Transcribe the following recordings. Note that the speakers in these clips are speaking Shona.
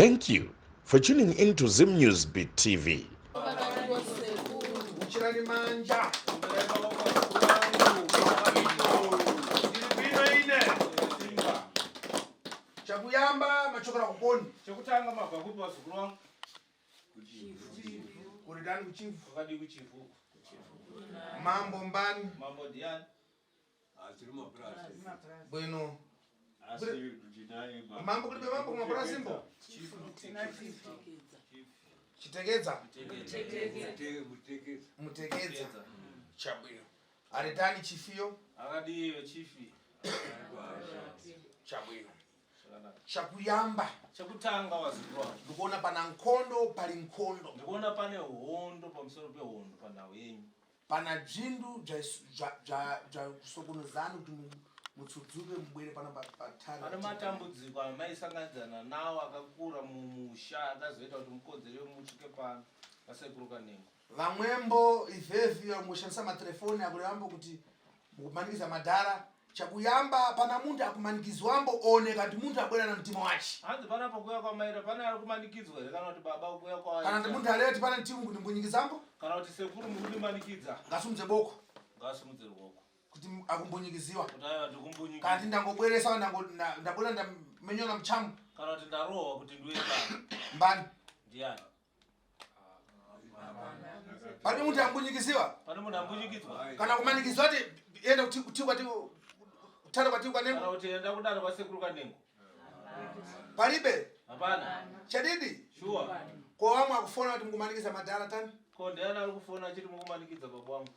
Thank you for tuning in to Zim News Beat TV. Uchirani manja. Ndiri ine. Chakuyamba machokera kuponi. Chekutanga mabva kupi vazukuru vangu? Kuri dani kuchivu. Wakadii kuchivu? Mambo mbani. Mambo ndiani? Bwino. Mambo kulibe mambo kumapura simbo. Chitekedza. Mutekedza. Chabwino. Aritani chifiyo. Akadii chifi? Chabwino. Chakuyamba. Chekutanga wazukuru vangu. Ndikuona pana nkhondo pali nkhondo. Ndikuona pane hondo pamusoro pehondo panhau yenyu. Pana bzindu zvakusokonozani kuti mutsudzuke mubwere pano patare. Pane matambudziko amaisanganidzana nawo akakura mumusha akazoita kuti mukodzere musvike pano pasekuru Kanengo. Vamwembo ivhevhi vangoshandisa materefoni akurevambo kuti mukumanikidza madhara chakuyamba pana munthu akumanikizwambo oneka kuti munthu abwera na mtima wachi. Hanzi panapa kuuya kwamaira pane ari kumanikidzwa here kana kuti baba kuuya Kana kuti kwawaita munthu aleti pana mtimu kuti mbunyikizambo kana kuti sekuru mukundimanikidza ngasimudze boko ngasimudze ruoko kuti akumbunyikiziwa. Kuti aiwa ndikumbunyikidza. Kana kuti ndangobweresa ndabwera ndamenywa na mchamu. Kana kuti ndarohwa kuti ndiuye pano. Mbani? Ndiani? Pane munthu ambunyikiziwa? Pane munhu ambunyikidzwa? Kana kumanikidzwa kuti enda kuti kuti kwati kutare kwati Kanengo. Kana kuti enda kudare kwasekuru Kanengo. Palibe? Hapana. Chadidi? Sure. Ko vamwe akufona kuti mukumanikidza madhara tani? Ko ndiani ari kufona achiti mukumanikidza baba wangu?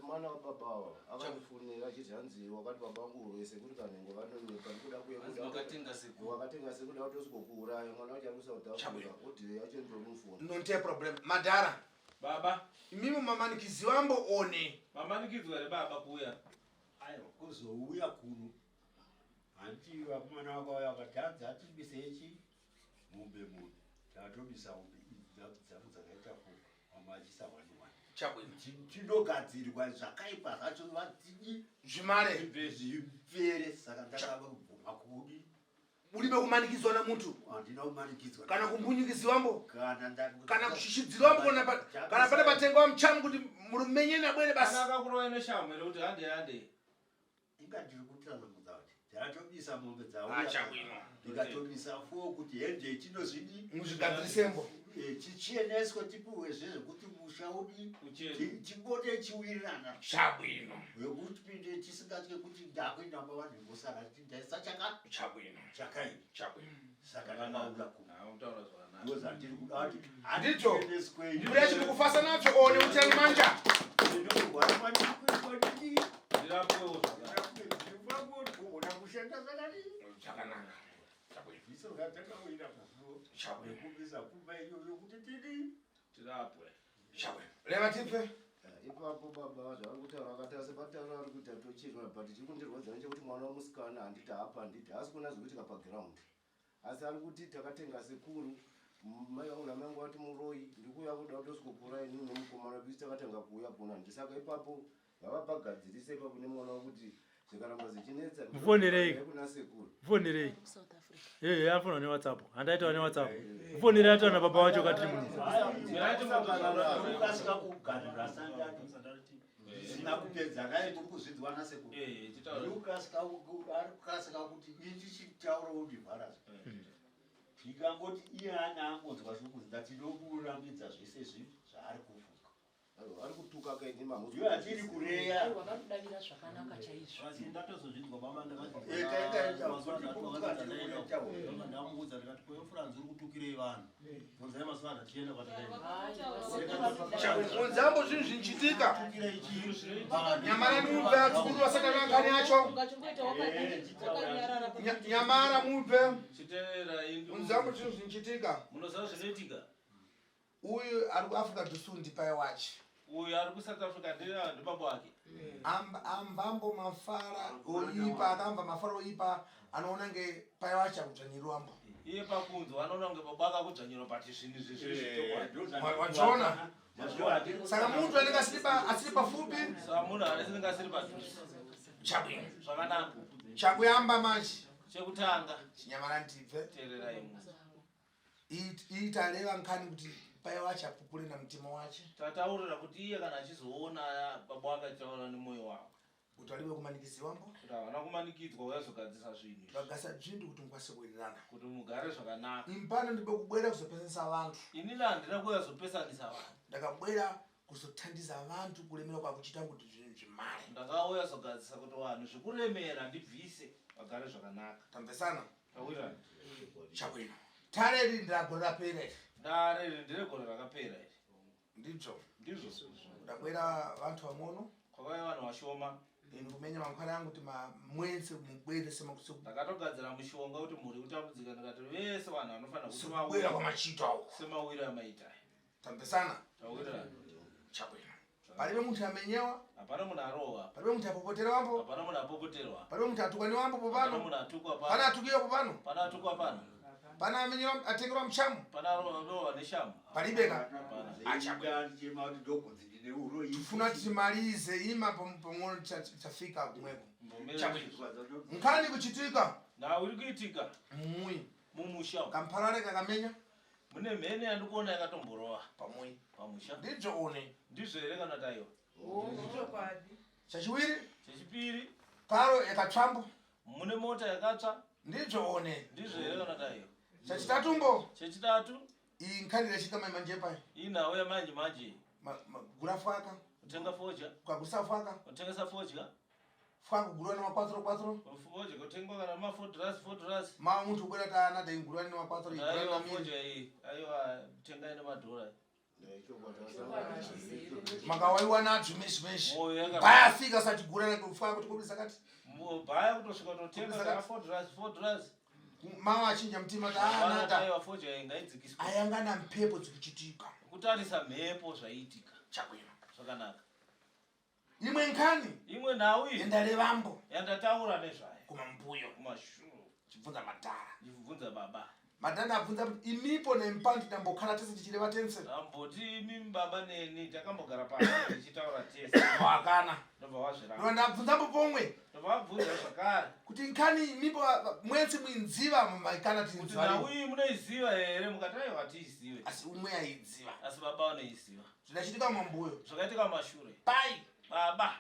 Mwana wababa ava akandifonera achiti hanzi wakati baba vangu uroyi sekuru Kanengo vanonyepa ndikuda kuuya Hanzi wakatenga sekuru. Wakatenga sekuru da kutosvikokuuraya mwana wacho ari kuSouth Africa Chabwino. oti yacho ndomufona. Nonte problem. Madhara. Baba. Imimi mamanikidziwambo one. Mamanikidzwa here baba kuuya? Aiwa kuzouya kuno hanti vakomana vakauya vakati hanzi hatibise ichi mombe mombe takatobisa mombe idzi dzangu dzakaita fo vamwe vachisa one one. Chabwino. Tinogadzirwa zvakaipa zvacho vatidi Zvimare. Zvipere saka ndakava kubvuma kudi. Ulibe kumanikidzwa na munthu. Handina kumanikidzwa. Kana kumbunyikidziwambo. Kana nda Kana kushishidzirwambo kana kana pane patengwa muchamu kuti murumenyeni abwere basi. Kana akakurovai neshamhu here kuti hande hande. Inga ndiri kutsanangudza kuti ndakatobisa mombe dzauya. Ah, chabwino. Ndikatobisa fo kuti hende tinozvidi. Muzvigadzirise-mbo. Tichieneswe tipiwe zvezvekuti musha udi tipote chiwirirana. Chabwino. Wekuti pinde tisingatye kuti ndakuenda mba vanhu vosara ndaisa chaka. Chabwino. Chakai. Chabwino. Saka ndakaura kuno. Ah, utaura zvakanaka. Ndozvandiri kuda kuti Ndicho. hatieneswe. Mbuya chiri kufasa nacho one uchani manja. Ndinorwara mandiri kuitwa ndii. Ndirapiwewo zvakanaka. Ndinoda kushanda zvakadii. Zvakanaka. Tirapwe. Reva tipfe. Ipapo baba zvavari kutaura vakataura sepataura vari kuita tochirwa but chiri kundirwadza ndechekuti mwana wemusikana handiti hapa handiti haasi kuona zviri kuitika paground asi ari kuti takatenga sekuru mai vangu namai vangu vati muroyi ndikuuya kuda kutosvikokura inini nemukomana bisi takatanga kuuya kuno handiti saka ipapo ngavapagadzirise ipapo nemwana wekuti zvikaramba zvichinetsa Mufonerei. kuna sekuru. Mufonerei. South Africa. Eh, afonwa neWhatsApp. Handaitawa neWhatsApp. Mufonerei ataura nababa wacho katiri muno. Ukasika kugarira sandati zvisina kupedza kai muri kuzvinzwa nasekuru. Ari kukasika kuti indichitaura undivhara. Ndikangoti iye ana angonzwa zvekuzi ndati ndokurambidza zvese zvinhu zvaari kufunga. Ari kutuka kaini mamu. Ndiyo atiri kureya. Aiwa vanodavira zvakanaka chaizvo. Asi ndatozozvinzwa baba Eh, taita- ndamuudza ndikati koyo Franz uri kutukirei vanhu bvunzai mazuva andachienda kwatakaenda. Unzambo zvinhu zvinochitika. Nyamara mubve adzukuru vasati nkhani yacho. Ungachongoita wakanyarara. Nyamara mubve. Chiteera indu. Unzambo zvinhu zvinochitika. Munoziva zvinoitika? Uyu ari kuAfrica do Sul ndipai wachi. Uyu ari kuSouth Africa ndibaba wake. Ambambo mafara oipa akamba mafara oipa anoona nge pai wachi akudzvanyirwambo. Iye pakunzwa anoona kunge baba akakudzvanyirwa but zvinhu izvi zviri zvitokwadi. Wachiona? Saka muntu anenge asiri pafupi. Saka munhu anenge asiri padhuze. Chabwino. Zvakanaka. Chakuyamba manje. Chekutanga. Chinyamara ndibve. Teererai munhu. Itareva nkhani kuti pai wacho apupure na mtima wache. Tataurira kuti iye kana achizoona baba wake achitaura nemwoyo wavo. Kuti aliwe kumanikiziwambo. Kuti havana kumanikidzwa uyazogadzisa zvinhu izvi. Vagasa dzvindu kuti mukwanise kuwirirana. Kuti mugare zvakanaka. Impano ndipo kubwera kuzopesanisa vantu. Inini handina kuyazopesanisa vanhu. Ndakabwera kuzothandiza vantu kulemera kwakuchita kuti zvinhu zvimare. Ndakauya zogadzisa kuti vanhu zvekuremera ndibvise vagare zvakanaka. Tamvesana. Tawirana. Chabwino. Tare iri ndagore rapera iri. Dare iri nderegore rakapera iri. Ndizvo. Ndizvo. Ndabwera vantu vang'ono. Kwakauya vanhu vashoma. Ini kumenya mankhwala angu kuti mwese mubwere semakusi. Ndakatogadzira mushonga kuti mhuri kutambudzika ndikati vese vanhu vanofanira kuti Sekubwera kwamachita uko. Semawiro amaita. Tamvesana. Tawirana. Chabwino. Palibe munthu amenyewa. Hapana munhu arohwa. Palibe munthu apopotera wambo. Hapana munhu apopoterwa. Palibe munthu atukani wambo Hapana popano. munhu atukwa pano. Pana atukiwa popano. Pana atukwa pano. Pana amenyewa atengerwa mchamu. Pana arohwa neshamu. Palibe ka. Hapana. Achabwera kuti ndokunzi ndine uroyi. Tifuna timalize ima pang'ono tafika kumweko. Mbomera Chabwino. Nkhani kuchitika. Nhau iri kuitika. Mumui. Mumusha. Kampharare kakamenya. Mune mhene yandikuona yakatomborowa. Pamui. Pamusha. Ndizvo one. Ndizvo here kana taiwa? Chokwadi. Chachiwiri. Chechipiri. Karo yakatsvambo. Mune mota yakatsva. Ndizvo one. Ndizvo here kana taiwa? Chachitatumbo. Chechitatu. Iyi nkhani yachita mai manje pai. Inhau yamanje manje. Gura fwaka. Kutenga fodya. Kukagusa fwaka. Kutengesa fodya. Fwaka kugurwa nema 4 4. Fodya kutengwa kana ma 4 dollars 4 dollars. Ma muntu kubwera ta ana dai gurwa nema 4 igurwa Aiwa na miri. fodya iyi. Aiwa tengai nemadhora. Makawaiwa nadzo meshi meshi. Moyo yaka- Baya fika sati gura na kufwaka kuti kubisa kati. Bhaya kutosvika kutotenga Kubisa kana kati. 4 dollars 4 dollars. Mawa achinja mtima ta ana ta. Aiwa fodya iyi ngaidzikiswe. Ayanga na mphepo dzikuchitika. Kutarisa mhepo zvaiitika. Chabwino. Zvakanaka. Imwe nkhani. Imwe nhau iyi. Yandarevambo. Yandataura nezvayo. Kumambuyo. Kumashure. Chibvunza madhara. Chibvunza baba. Madhara abvunza kuti imipo nempandu tambokhala tese tichireva tense. Amboti imimi baba neni takambogara pasi tichitaura tese. Wakana. Ndobva wazviramba. Ndobva ndabvunzambo pomwe. Ndobva wabvunza zvakare. Kuti nkhani imipo mwese muinziva maikana Kuti tinziva. nhau iyi munoiziva here mukati aiwa hatiizive. Asi umwe aiziva. Asi baba vanoiziva. Zvidachitika mumambuyo. Zvakaitika mumashure. Pai. Baba.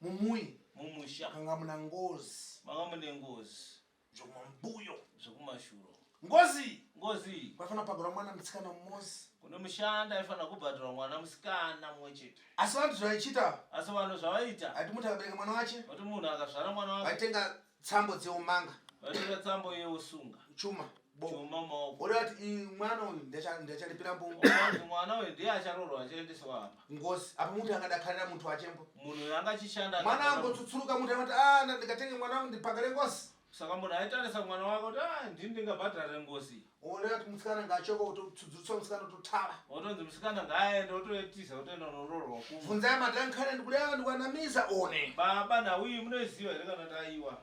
Mumui. Mumusha. Kanga muna ngozi. Manga mune ngozi. Zvokumambuyo. Zvekumashure. Ngozi. Ngozi. Kwaifana pagura mwana musikana mmozi. Kune mushanda aifanira kubhadhara mwana musikana mumwe chete. Asi vanhu zvavaichita. Asi vanhu zvavaita. Ati munhu akabereka mwana wache. Kuti munhu akazvara mwana wake. Vaitenga tsambo dzeumanga. Vaitora tsambo yeusunga. Chuma. Chuma mumaoko. Ori vati iyi mwana uyu ndachalipira mbungu. Vanzi mwana uyu ndiye acharoorwa achaendeswa apa. Ngozi. Apa munhu angadakharira muntu wachembo. Munhu uyu anga achishanda. Mwana angotsutsuruka munhu angati ah ndikatenge mwana wangu ndipagare ngozi. Saka munhu aitarisa mwana wake kuti ah ndini ndingabhadharire ngozi. Ori vati musikana ngaachoko kutotsudzutsa musikana kutotava. Wotonzi musikana ngaaende ototiza otoenda unoroorwa kumwe. Bvunzai madhara nkhani ndikuleva ndikuanamiza one. Baba nhau iyi munoiziva here kana taiwa?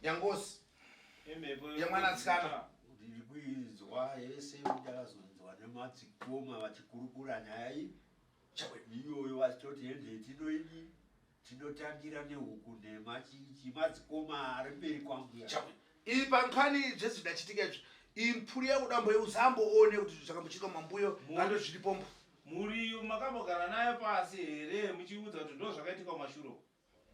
Yangozi. Imhepo Yemwana tsikana. Ndiri kuinzwa yese ndakazonzwa nemadzikoma vachikurukura nyaya iyi. Iyoyo vachitoti hende tinoidi tinotangira nehuku nhema chimadzikoma ari mberi kwangu ya. Iyi pankhani zvese zvidachitika izvi. Iyi mphuri yakudambo yeuzambo one kuti zvakambochitika mumambuyo ngando zviripombo. Mhuri iyo makambogara nayo pasi here muchiudza kuti ndo zvakaitika kumashure?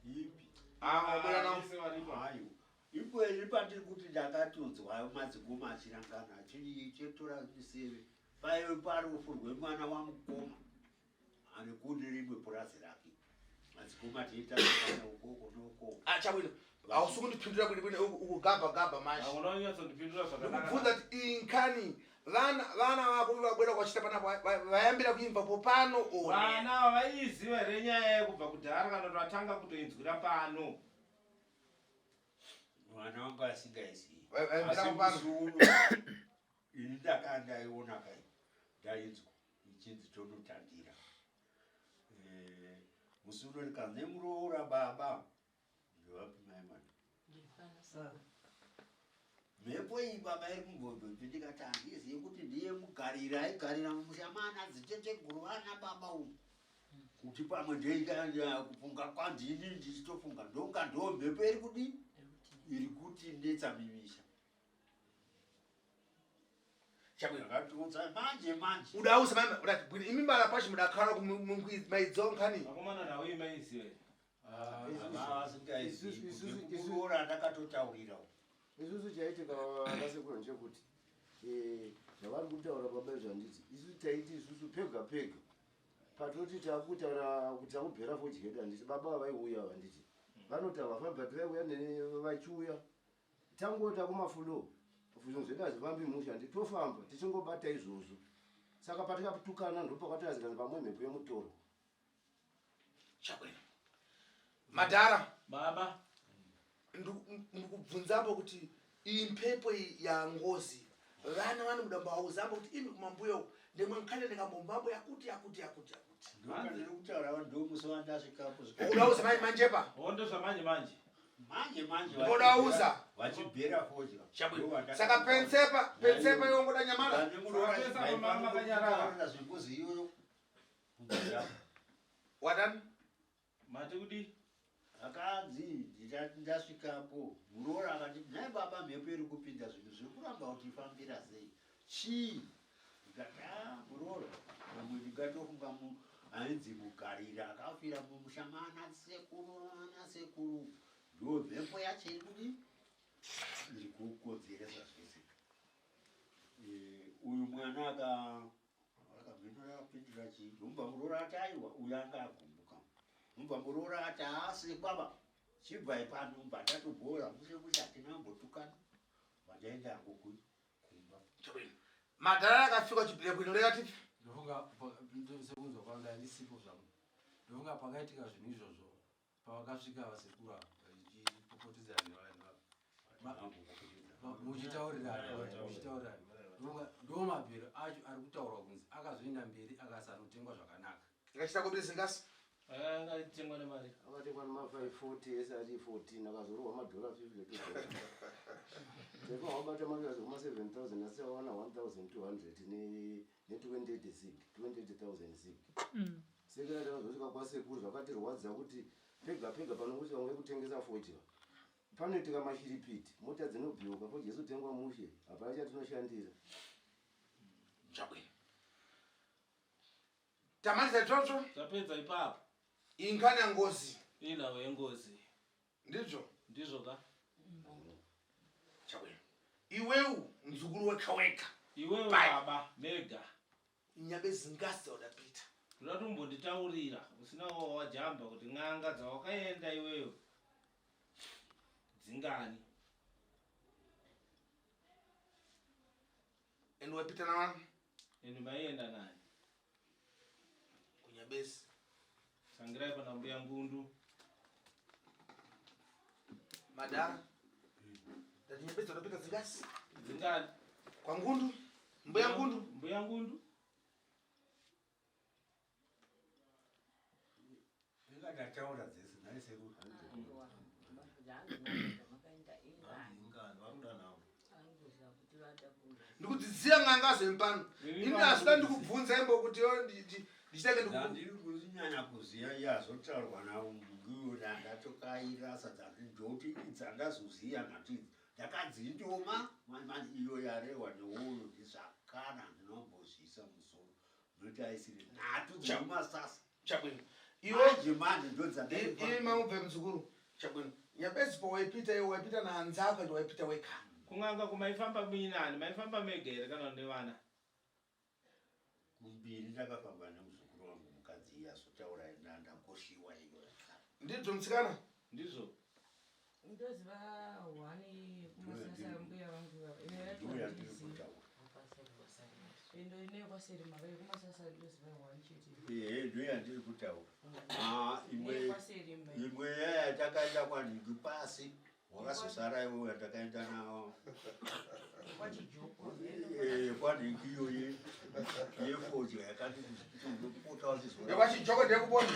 Ipi? Ah, wabwera nawo. Vese varipo. Hayo. Ipo ini pandiri kuti ndakatonzwa madzikoma achirangana achitora miseve. Paive parufu rwemwana wamukoma ane kune rimwe purazi rake. Madzikoma tiita kana ukoko neukoko. Ah, chabwino. Hausi kundipindura kuti kwene ukugabha gabha manje. Hauna kunyatsondipindura zvakanaka. Ndikubvunza kuti iyi nkhani vana vana vako vabwera kwachita panapa vayambira kuimba popano one. Vana ava vaiziva here nyaya yekubva kudhara kana kuti vatanga kutoinzwira pano? Mwana wangu asingaizivi. Vayambira Asi popano. musi uno ini ndakandaiona kai ndainzwa ichinzi tonotandira. Musi uno ndikanzi nemuroora baba ndevapi mai mwana. Mhepo iyi baba iri kumbobvepi ndikati handizivi kuti ndiye mugarira aigarira mumusha maana dziteteguru vana baba umu. Kuti pamwe ndeika kufunga kwandini ndichitofunga ndonga ndo mhepo iri kudii? Iri kuti ndetsa mimisha. Akatiudza manje manje. Udauza mama, udati bwino imi mara pashi mudakhala kumaidzo nkhani. Akomana nawo imaiziwe. Isusu ndakatotaurira. Isusu chaitika vasekuru ndechekuti eh, zvavari kutaura baba izvo handiti isu taiti isusu pega pega patoti takutaura kuti takubhera fodya yedu handiti baba vaiuya handiti vanoti havafambi but vaiuya vachiuya tangota kumafulo zvinhu zvedu hazvifambi mushe handiti tofamba tichingobata izvozvo saka patikatukana ndopakatazikanzi pamwe mhepo yemutoro. Chabwino. Madhara. Baba. Ndikubvunzapo kuti iyi mphepo iyi ya ngozi vana vane mudambauzambo kuti imi kumambuya uku ndemwe nkhale ndikambombambo yakuti yakuti yakuti yakuti. Ndiri kutaura ndomusi wandasvikapo. Udauza mai manjepa. Hondo zvamanje manje. Manje manje. Ndodauza. Vachibhera fodya. Chabwino. Saka pensepa pensepa yongoda nyamara. Makanyarara zvengozi iyoyo. Wadani? Mati kudi? Akanzi ndati ndasvikapo muroora akati nhai baba mhepo iri kupinda zvinhu zviri kuramba kuti ifambira sei chii ndikati a muroora pamwe ndingatofunga ainzi mugarira akafira mumusha maana sekuru ana sekuru ndo mhepo yacho iri kudi iri kukodzeresa zvese eh, uyu mwana aka Akabvinura apindura chii? Ndobva muroora ati aiwa uyu anga agumbuka. Ndobva muroora ati haasi baba chibvai pano mba ndatobhora mushe mushe hatina kumbotukana. Vandaenda hangu kumba. Madhara akafika chibhira bwino reka tipi. Ndofunga sekunzwa kwangu ndandisipo zvangu. Ndofunga pakaitika zvinhu izvozvo pavakasvika vasekuru ava vachipopotedzana nevanhu muchitaurirana muchitaurirana ndo mabhero acho ari kutaurwa kunzi akazoenda mberi akasanotengwa zvakanaka akachita kobiri zingasi akatengwa nemari akatengwa nema 540 ese ari 14 akazorohwa madhora 52 taifa wabata mari azoma 7000 asi awana 1200 ne 28 zig 28000 zig Sekera takazosvika kwasekuru zvakatirwadza kuti pega pega panongosvika nguva yekutengesa fodya panoitika mashiripiti mota dzinobhiuka fodya isotengwa mushe hapana chatinoshandira. Chabwino. Tamaliza izvozvo. Tapedza ipapo. Iyi nkhani ya ngozi. Inhau yengozi. Ndizvo? Ndizvo ka. Chabwino. Iwewu mzukuru weka weka. Iwewe baba mega. Nyabe zingasi udapita. Ndoda kuti umbonditaurira usina wajamba kuti n'anga dzawakaenda iwewe dzingani. And wapita na wani? And maienda nani? Kunyabesi. Tsangirai pana mbuya Ngundu. Madara. Ndati Nyabesi udapita dzingasi? Dzingani? Kwa Ngundu? Mbuya Ngundu? Mbuya Ngundu? Ndingataura dzese nhai sekuru. Ndikudzidzira n'anga zvempano. Ini asida ndikubvunza imbo kuti yo ndichitake ndikundiri kunyanya kuziya yazotaurwa nawo ngiyo ndatokairasa dzandoti dzandazoziya nhati ndakadzindoma manje iyo yarehwa neuyo ndizvakana ndinombozviisa musoro nokuti aisiri nhatu dzemumasasa chabwino iwe manje ndodzandaimi mamubve muzukuru chabwino nyabezi pawaipita iwe waipita naanzako and waipita weka Kun'anga kumaifamba muinani maifamba mega here kana nevana kumbiri ndakafamba nemuzukuru wangu mukadzi iye azotaura ndandakoshiwa iyo ndizvo musikana ndizvo Ndoziva hwani kumasasa mbuya vangu ivava. Ine yacho ndiyo yandiri handizivi. kutaura Endo ine kwaseri maka yekumasasa ndoziva hwani chete. ehe ndiyo yandiri kutaura Ah, imwe Yekwaseri imwe. imwe yaya takaenda kwanhingi pasi wakazosara iwo yatakaenda nawo Kwachijoko. Eh, kwanhingi iyoyi yefodya yakati unopota uchizora yekwachijoko ndeyekubona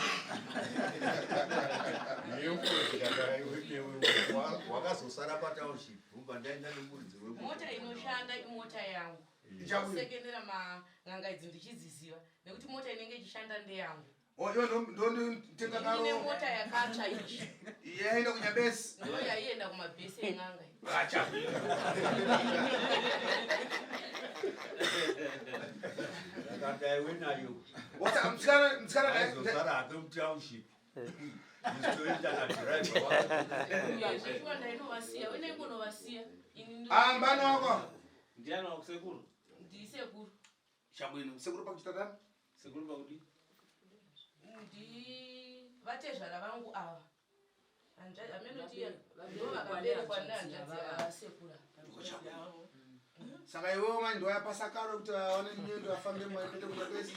yefodya wakazosara patownship ubva ndaenda nemuridzi Mota inoshanda imota yangu. Ichabuda. Sekendera man'anga idzi ndichidziziva nekuti mota inenge ichishanda ndeyangu. Oh, iwe ndonditenga karo. Ine mota yakatsva iyi. Yaenda kunyabesi. Ndiyo yaienda kumabhesi en'anga. Acha. Saka ndaiwe nayo. Saka musikana musikana Aizosara hake mutownship. Ndichitoenda nadhiraivha wake. Zveshuwa ndainovasiya, unaingonovasiya. Ini Ah, mbano wako. Ndiani wakusekuru? Ndisekuru. Chabwino, sekuru pakuchita tani? Sekuru pakudi? Ndi vatezvara vangu ava. Amenoti ndo vakaberekwa nehanzvadzi yasekuru. Saka iwewe manje ndoyapasa karo kuti vaone nyendo vafambe mwaende kuda kwese.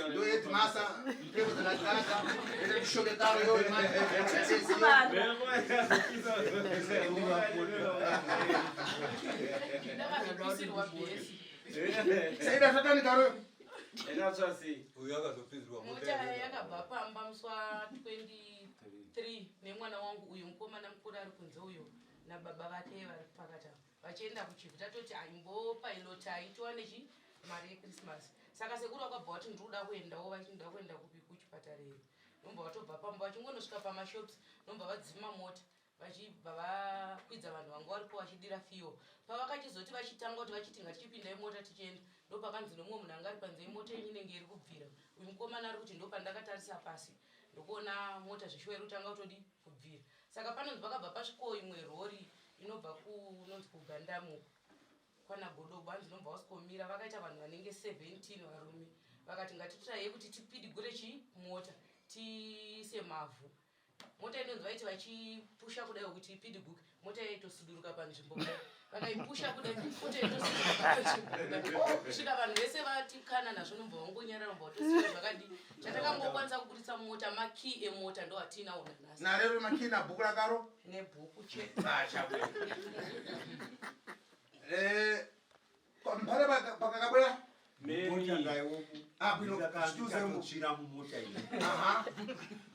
Ndo headmaster, mpepo dzakataka, ende tishoke karo iyoyo manje. Ndakazopisirwa bhesi. Saida tatani karo. Yakatsva sei? Uyu akazopinzirwa Mota yakabva pamba musi wa 23 nemwana wangu uyu mukomana mukuru ari kunze uyo nababa vake vari pakati apa vachienda kuchivhu. Tatoti aimbopilotai tiwane chi mari yechristmas. Saka sekuru vakabva vati ndiri kuda kuendawo, vachiti ndoda kuenda kupi, kuchipatara here. Nobva vatobva pamba vachingonosvika pamashops, nobva vadzima mota, vachibva vakwidza vanhu vanga varipo vachidira fiyo. Pavakachizoti vachitanga kuti vachiti ngatichipindai mota tichienda, ndopakanzi nomumwe munhu anga ari panze, mota yenyu inenge iri kubvira. Uyu mukomana ari kuti ndopandakatarisa pasi ndokuona mota zveshuwa iri kutanga kutodi kubvira. Saka panonzi pakabva pasvikawo imwe rori inobva kunonzi kugandamuko kwana Godobo, hanzi nobva wasvikomira, vakaita vanhu vanenge 17 varume, vakati ngatitiraiye kuti tipidigure chi mota tiise mavhu. Mota inonzi vaiti vachipusha kudai kuti ipidiguke, mota yaitosuduruka panzvimbo kudai, vakaipusha kudai mota yaitosuduruka panzvimbo kudai kusvika vanhu vese vatikana nazvo, nobva vangonyarara, nobva vatosiya zvakadii. Chatakangokwanisa kuburitsa mumota makey emota ndo atinawo nanhasi. Narero makey nabhuku rakaro? Nebhuku chete. Ah, chabwino. Mpare pakakabwera? Mota ndaiwomo. Ah, bwino, chituze mu. Ndakatsvira mumota iyi. Aha.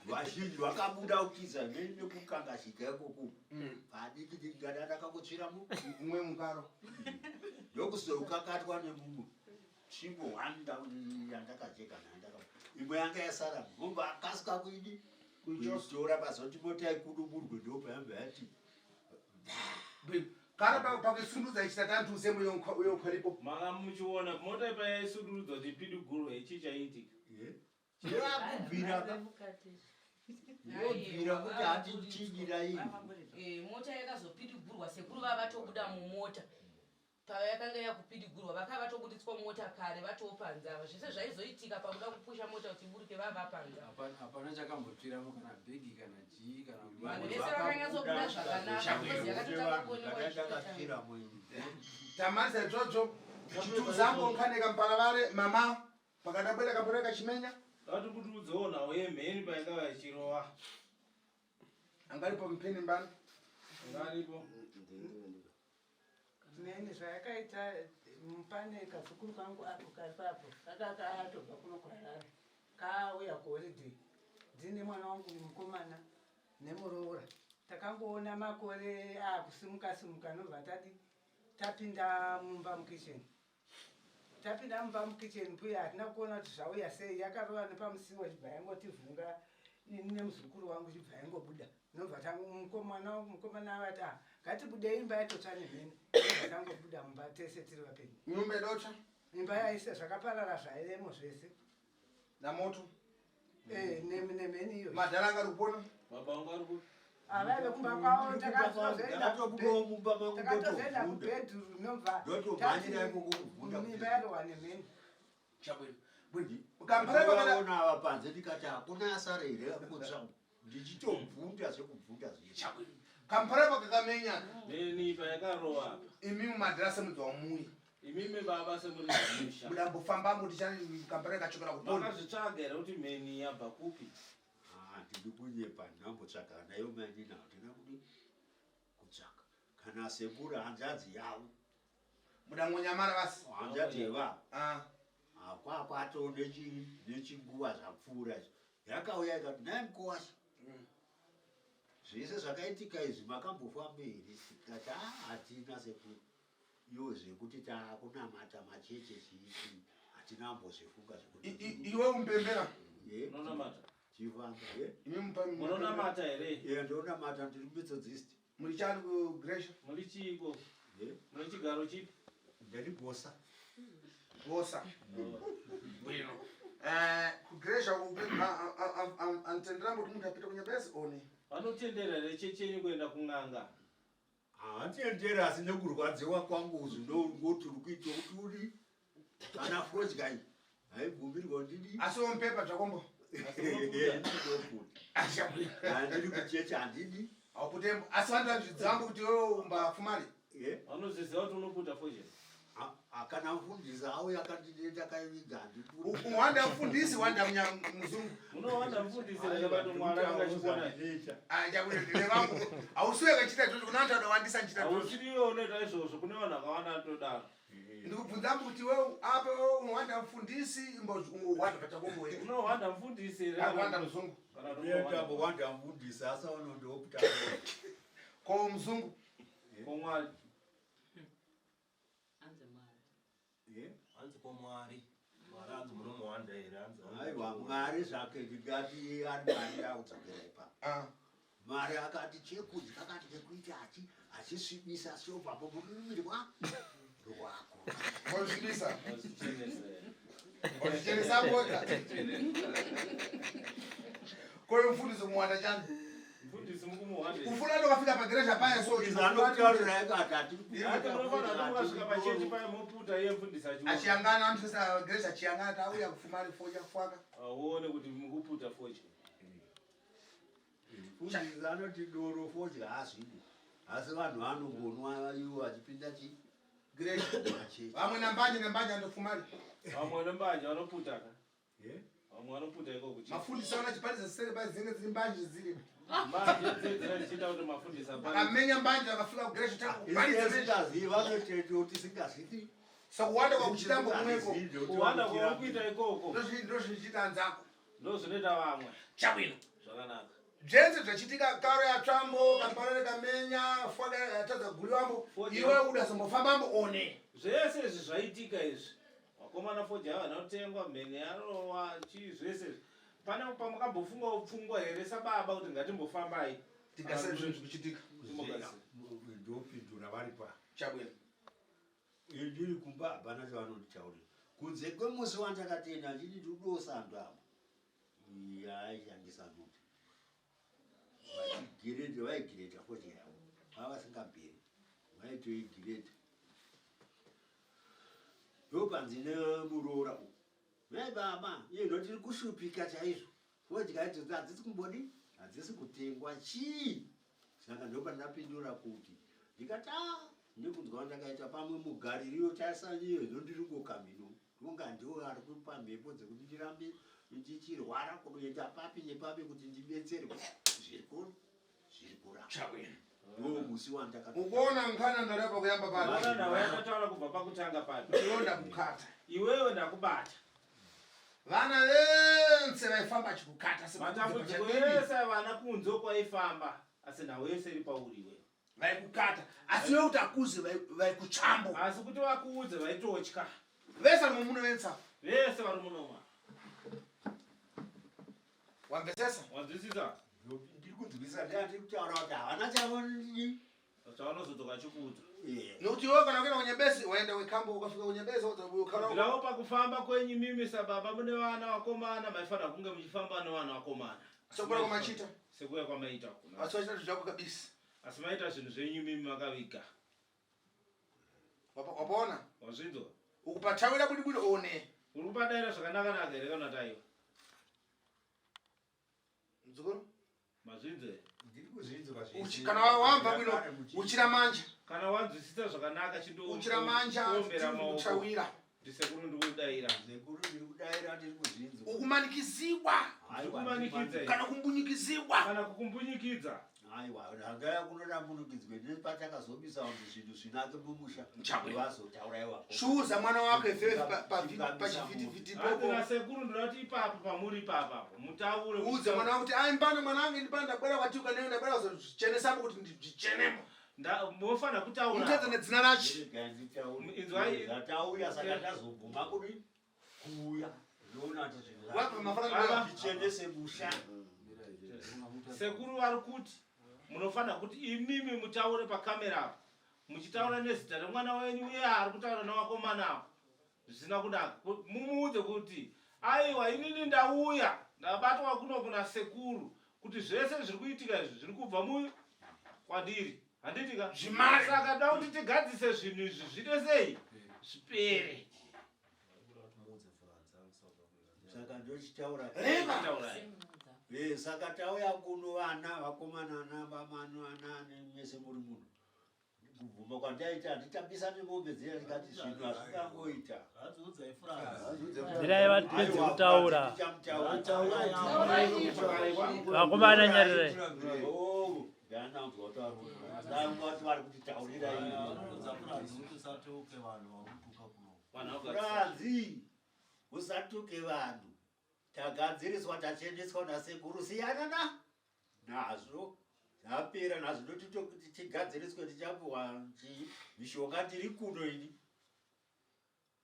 Vazhinji vakabuda kutiza nekukangazika ikoko. Padiki ndikada ndakangotsvira mu. Mumwe mukaro. Ndokusokakatwa nemumwe. Tsvimbo one yandakacheka nandaka. Imwe yanga yasara. Mumba akasika kuidi. Kuitora pazoti mota ikuduburwe ndopayamba yati. Kana pakuisundudza ichita tantu semu yokhwalipo. Manga muchiona mota ipa yaisudurudzwa kuti ipidigurwe, ichi chaiitika? Yakubvira ka. Yobvira kuti hatichidira iyi. Mota yakazopidigurwa sekuru vava vatobuda mumota. Pavayakanga yakupidigurwa vakava vatobuditswa mumota kare vatopanza ava. Zvese zvaizoitika pakuda kupusha mota kuti iburuke vava panza. Hapana chakambotsviramo kana bhegi kana chii kana Vanhu vese vakanyatsobuda zvakanaka because yakatotanga kuonekwa ichitotanga. Tamarisa idzodzo chituzambo nkhaneka mparavare mama pakadabwera kapora kachimenya. Vati kuti udzoona uye mheni paingava ichirova. Angaripo mpheni mbani? Angaripo. Mheni zvayakaita pane kazukuru kangu apo kari papo kaka katobva kuno kuHarare kauya kuholiday, ndine mwana wangu mukomana nemuroora. Takangoona makore akusimuka simuka, nobva tadi tapinda mumba mukitchen. Tapinda mumba mukitchen mbuya hatina kuona kuti zvauya sei, yakarova nepamusiwo ichibva yangotivhunga ini nemuzukuru wangu, ichibva yangobuda. Nobva mukomana wangu mukomana avati, ah, ngatibudei, imba yatotsva nemheni. Nobva tangobuda mumba tese tiri vapenyu. Nyumba yadotsva? Imba yaise zvakaparara zvaivemo zvese. Namoto? Nemheni iyo. Madhara anga ari kupona? Baba vangu ari kupi? Avaive kumba kwavo. Ndakatobudawo mumba mangu. Takatozoenda Ndotobvunda. kubhedhuru, nobva Ndotomhanyira ikoko kubvunda kuti imba yarohwa nemheni. Chabwino. Kampara pakada Ndakaona ava panze ndikati hakuna asara here kutsva, ndichitobvunda zvekubvunda zvese. Chabwino. Kampara pakakamenya. Mheni payakarova apa. Imi mumadhara semudzi wamuyi. Imimi baba semuri musha. Mudambofambamo tichani kampara kachokera kupona. Makazvitsvaga here kuti mheni yabva kupi? Ah, ndiri kunyepa, ndinambotsvaka nayo manina, handina kudi kutsvaka kana sekuru hanzvadzi yavo. Mudangonyamara basi. Hanzvadzi yevavo. Ah. Kwakwato nechinguva zvapfuura izvo yakauya ikati, nai mukowasha, zvese zvakaitika izvi makambofamba here? Tikati, a, hatina sekuru, iwo zvekuti taakunamata macheche chiichi hatina ambozvifunga zvekuti Iwe umpembera. Munonamata? Chifamba. Imi Munonamata here? Ye, ndonamata, ndiri Methodist. Muri chani kuGresha? Muri chiiko? Mune chigaro chipi? Ndati gosa. Gosa. Bwino. Eh, kugresha anotendera kuti munthu apite kunyabezi oni. Vanotendera here chechi yenyu kuenda kun'anga? Havatendera asi nekurwadziwa kwangu zvinongoti uri kuita kuti uri kana fodya iyi haibvumirwa ndidi. Asi womupepa zvakombo. Handiri kuchechi handidi. Hauputembo. Asi vanhu vanozvidzambo kuti iwewe umbafumari. Vanozviziva kuti unoputa fodya. Kana mufundisi auya akandidii ndakaiviga handipuri. Wanda mufundisi wanda muzungu. Munowanda mufundisi rakabato mwana akachikona. Achakuti hausiwe kachita izvozvo kuna vanhu vanowandisa nchita izvozvo. Hausiriwe unoita izvozvo kune vanhu vakawanda vanotodaro. Ndikubvunza kuti iwewe apa iwewe unowanda mufundisi imbowanda pachakombo wewe. Unowanda mufundisi here? Wanda muzungu. Kana kuti unowanda- Ndambowanda mufundisi asi vanondoputa. Ko muzungu. Ko Mwari. Hanzi Mwari. Hanzi ko Mwari. Mwari hanzi munomuwanda here? Hanzi Aiwa Mwari zvake ndingati ari Mwari akudzokera ipapo. Ah. Mwari akati chekudya akati chekuita achi achisvibisa sobvapo mururimi rwako. Ozvibisa. Ozvichenesa bota. Ko mufundisi muwanda chani? Mufundisi mukumuwanda. Kufuna ndokafika pageresha paya so Mufundisi anokutaurira akati ati Hati munofanira kuti mukasvika pachechi paya moputa iye mufundisi achiona. Achiyangana anotesa geresha achiyangana tauya kufumari foja fwaka. Auone kuti mukuputa fodya. Mufundisi anoti doro fodya hazvidi. Asi vanhu vanongonwa ivo vachipinda chi Geresha. machechi. Vamwe nambanje nambanje andofumari. Vamwe nembanje vanoputa ka. Eh? Vamwe vanoputa iko kuchechi. Mafundisi aona chiparidza sere pa dzinenge dziri mbanje dziri. Mbanje dzedzera dzichiita kuti mafundisi aparidze. Akamenya mbanje akafika kugeresha tangu kuparidza mesha. Tisingazivi vanotete kuti tisingazivi. Sakuwanda kwakuchitambo kumweko. Kuwanda kwauri kuita ikoko. Ndozvichiita anzako. Ndozvinoita vamwe. Chabwino. Zvakanaka. Zvese zvachitika karo yatsvambo kambarare kamenya fwaka yatadza kuguliwambo iwe udazombofambambo one. Zvese izvi zvaitika izvi. Vakomana fodya havana kutengwa, mhene yarowa, chii zvese izvi. Pane pamukambofungawo pfungwa here sababa kuti ngatimbofambai? Tikasai zvinhu zvikuchitika. Timbogadzira. Ndopindura vari pa. Chabwino. Ndiri kumba hapana chavanonditaurira. Kunze kwemusi wandakatenda ndini ndikudosa antu avo. Yaishandisa noti. Vachigireta vaigireta fodya yavo. Vava vasingabheri. Vaitoigireta. Ndopanzi nemuroora uyu. Mai baba, iye ndotiri kushupika chaizvo. Fodya idzodzo hadzisi kumbodi, hadzisi kutengwa chii? Saka ndopandapindura kuti ndikati ah, nekunzwa kwandakaita pamwe mugaririyo tasanyiyo zvino ndiri ngokamhino ndonga ndiwo ari kupa mhepo dzekuti ndirambe ndichirwara kunoenda papi nepapi kuti ndibetserwe zviri kuramba. Chabwino. Ndiwo musi wandakati Ukuona nkhana ndarapa kuyamba pano. Vana nawe yakataura kubva pakutanga pano. Chilonda kukata. Iwewe ndakubata. Vana vense vaifamba chikukata Matambudziko ese vana kunze kwaifamba asi nhau yese iri pauri iwewe. Vaikukata. Asi iwe kuti akuze vaikuchambo. Asi kuti vakuudze vaitotya. Vese vari muno vensa. Vese vari muno. Wamvesesa? Wanzwisisa? Ndiri kunzwisisa ndiri kutaura kuti havana chavanodii. Chavanozodzoka chikuudza. Nokuti iwe kana kuenda kunyebesi waenda wekambo ukasvika kunyebesi ukara. Kubvirawo pakufamba kwenyu mimi sababa mune vana vakomana maifanira kunge muchifamba nevana vakomana. Sekuya kwamachita. Sekuya kwamaita. Asi waita zvinhu zvako kabisa. Asi maita zvinhu zvenyu mimi makaviga. Wapaona? Wazvinzwa? Ukupatawira budi budi one. Uri kupadaira zvakanaka naka here kana taiwa? Muzukuru? Mazvinzwa here? Ndiri kuzvinzwa zvese. Kana wamva bwino uchira manja. Kana wanzwisisa zvakanaka chindo Uchira manja ombera maoko. kuchawira. Ndisekuru ndikudaira. Sekuru ndiri kudaira ndiri kuzvinzwa. Ukumanikiziwa. Ndikumanikidza. Kana kumbunyikiziwa. Kana kukumbunyikidza. Aiwa, ndangaya kunorambunukidzwe nepatakazobisa vanhu zvinhu zvinake mumusha. Vazotaura iwapo. Shuza mwana wako ifefe pachivhitivhiti Hanzi popo. nasekuru ndoda kuti ipapo pamuri ipapo mutaure. Udze mwana wako kuti ai mbano mwana wangu ndipano ndabwera kwatiuka newe ndabwera kuzozvichenesapo kuti ndichenemo. Mofanira kutaura. Mutedze nedzina racho. Regai nditaure. Inzwai. Zvatauya saka ndazobvuma kudi kuuya. Ndoona kuti zvinhu Wapa mafana Baba. zvichenese musha. Sekuru vari kuti munofanira kuti imimi mutaure pakamera apo. Muchitaura nezita remwana wenyu uye ari kutaura nevakomana ava zvisina kunaka. Mumuudze kuti aiwa inini ndauya ndabatwa kuno kuna sekuru kuti zvese zviri kuitika izvi zviri kubva mu kwandiri. Handiti ka? Zvimare. Saka da kuti tigadzise zvinhu izvi zviite sei? Zvipere. Saka ndochitaura. Reva. Eh, saka tauya kuno vana vakomana ana bamano ana mese muri muno. Kubvuma kwandaita handitambisa nemombe dziya ndikati zvinhu hazvingangoita. Mirai vapedze kutaura. Vakomana nyarirai. Oh, Franzi, usatuke vanhu. Tagadziriswa tacheneswa nasekuru siyana na nazvo. Zvapera nazvo ndoti tigadziriswe tichapuwa mishonga tiri kuno ini.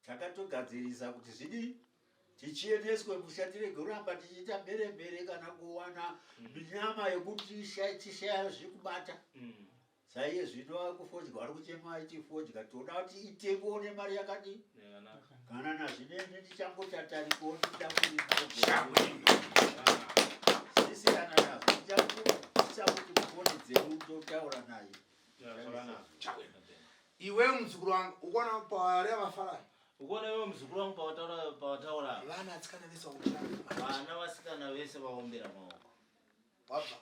Takatogadzirisa kuti zvidii tichieneswe musha tirege kuramba tichiita mhere mhere kana kuwana minyama yekuti tishaya zvekubata. Saiye zvino akufodya ari kuchema achifodya toda kuti itengwewo nemari yakadii kana nazvinene ndichangotatarikawo ndichakurisiyana nazvo ndichakuti mufoni dzedu totaura naye. Iwe muzukuru wangu ukuona pawareva vafara. Ukuona iwe muzukuru wangu pawataura pawataura. Vana atsikana vese vakuchaya. Vana vasikana vese vaombera maoko. Wabva.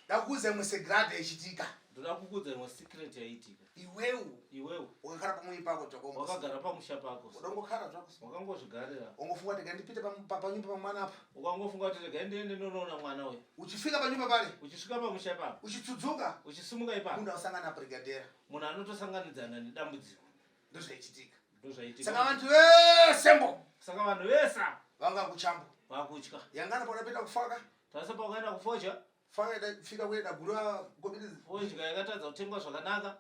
Ndakuudza imwe segrade ichitika. Ndoda kukuudza imwe secret yaitika. Iwewe. Iwewe. Wakagara pamwe pako zvako. Wakagara pamusha pako. Udongokara zvako. Wakangozvigarira. Ungofunga kuti ndipite panyumba pamwana apa. Ukangofunga kuti rega ndiende ndonoona mwana uyu. Uchifika panyumba pale. Uchisvika pamusha ipapo. Uchitsudzuka. Uchisimuka ipapo. Munhu ausangana na brigadier. Munhu anotosanganidzana nedambudziko. Ndozvaichitika. Ndozvaitika. Saka vanhu vese mbo. Saka vanhu vese vanga kuchambo. Vakutya. Yangana paunapinda kufaka. Tarisa paukaenda kufodya. Faka fika kuenda gura kobirizi. Fodya yakatadza kutengwa zvakanaka.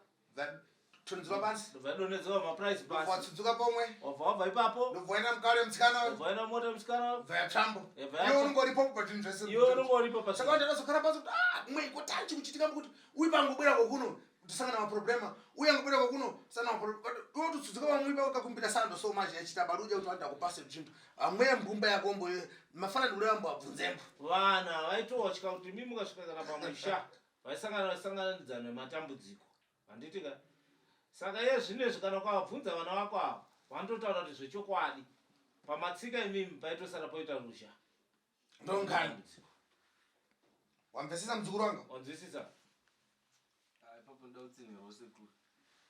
Tunzwa pasi. Ndobva maprice pasi. Watsudzuka pomwe. Wabva wabva ipapo. Ndobva waenda mukare musikana. Wabva waenda mota musikana. Bva yachambo. Iwe unongoripo pa zvinhu zvese. Iwe unongoripo pa. Saka vanhu vakazogara pasi kuti ah mwe kotanchi kuchitika kuti uyu pangobwera kokuno tosangana maproblema uyu angobwera kokuno tosangana maproblema. Iwe kutsudzuka vamwe ipapo kakumbira sando so manje yachita baruja kuti vanhu vakupase chintu. Amwe mbumba yakombo mafana ndikureva mbo abvunzembo. Vana vaitotya kuti mimi mukasvika kana pamusha vaisangana vasanganidzana nematambudziko. Handiti ka? Saka iye zvinezvi kana ukavabvunza vana vako ava vanototaura kuti zvechokwadi pamatsika imimi paitosara poita ruzha. Ndongani. Wamvesesa muzukuru wangu? Wanzwisisa? Ah, ipapo ndoda kutsinhirawo sekuru.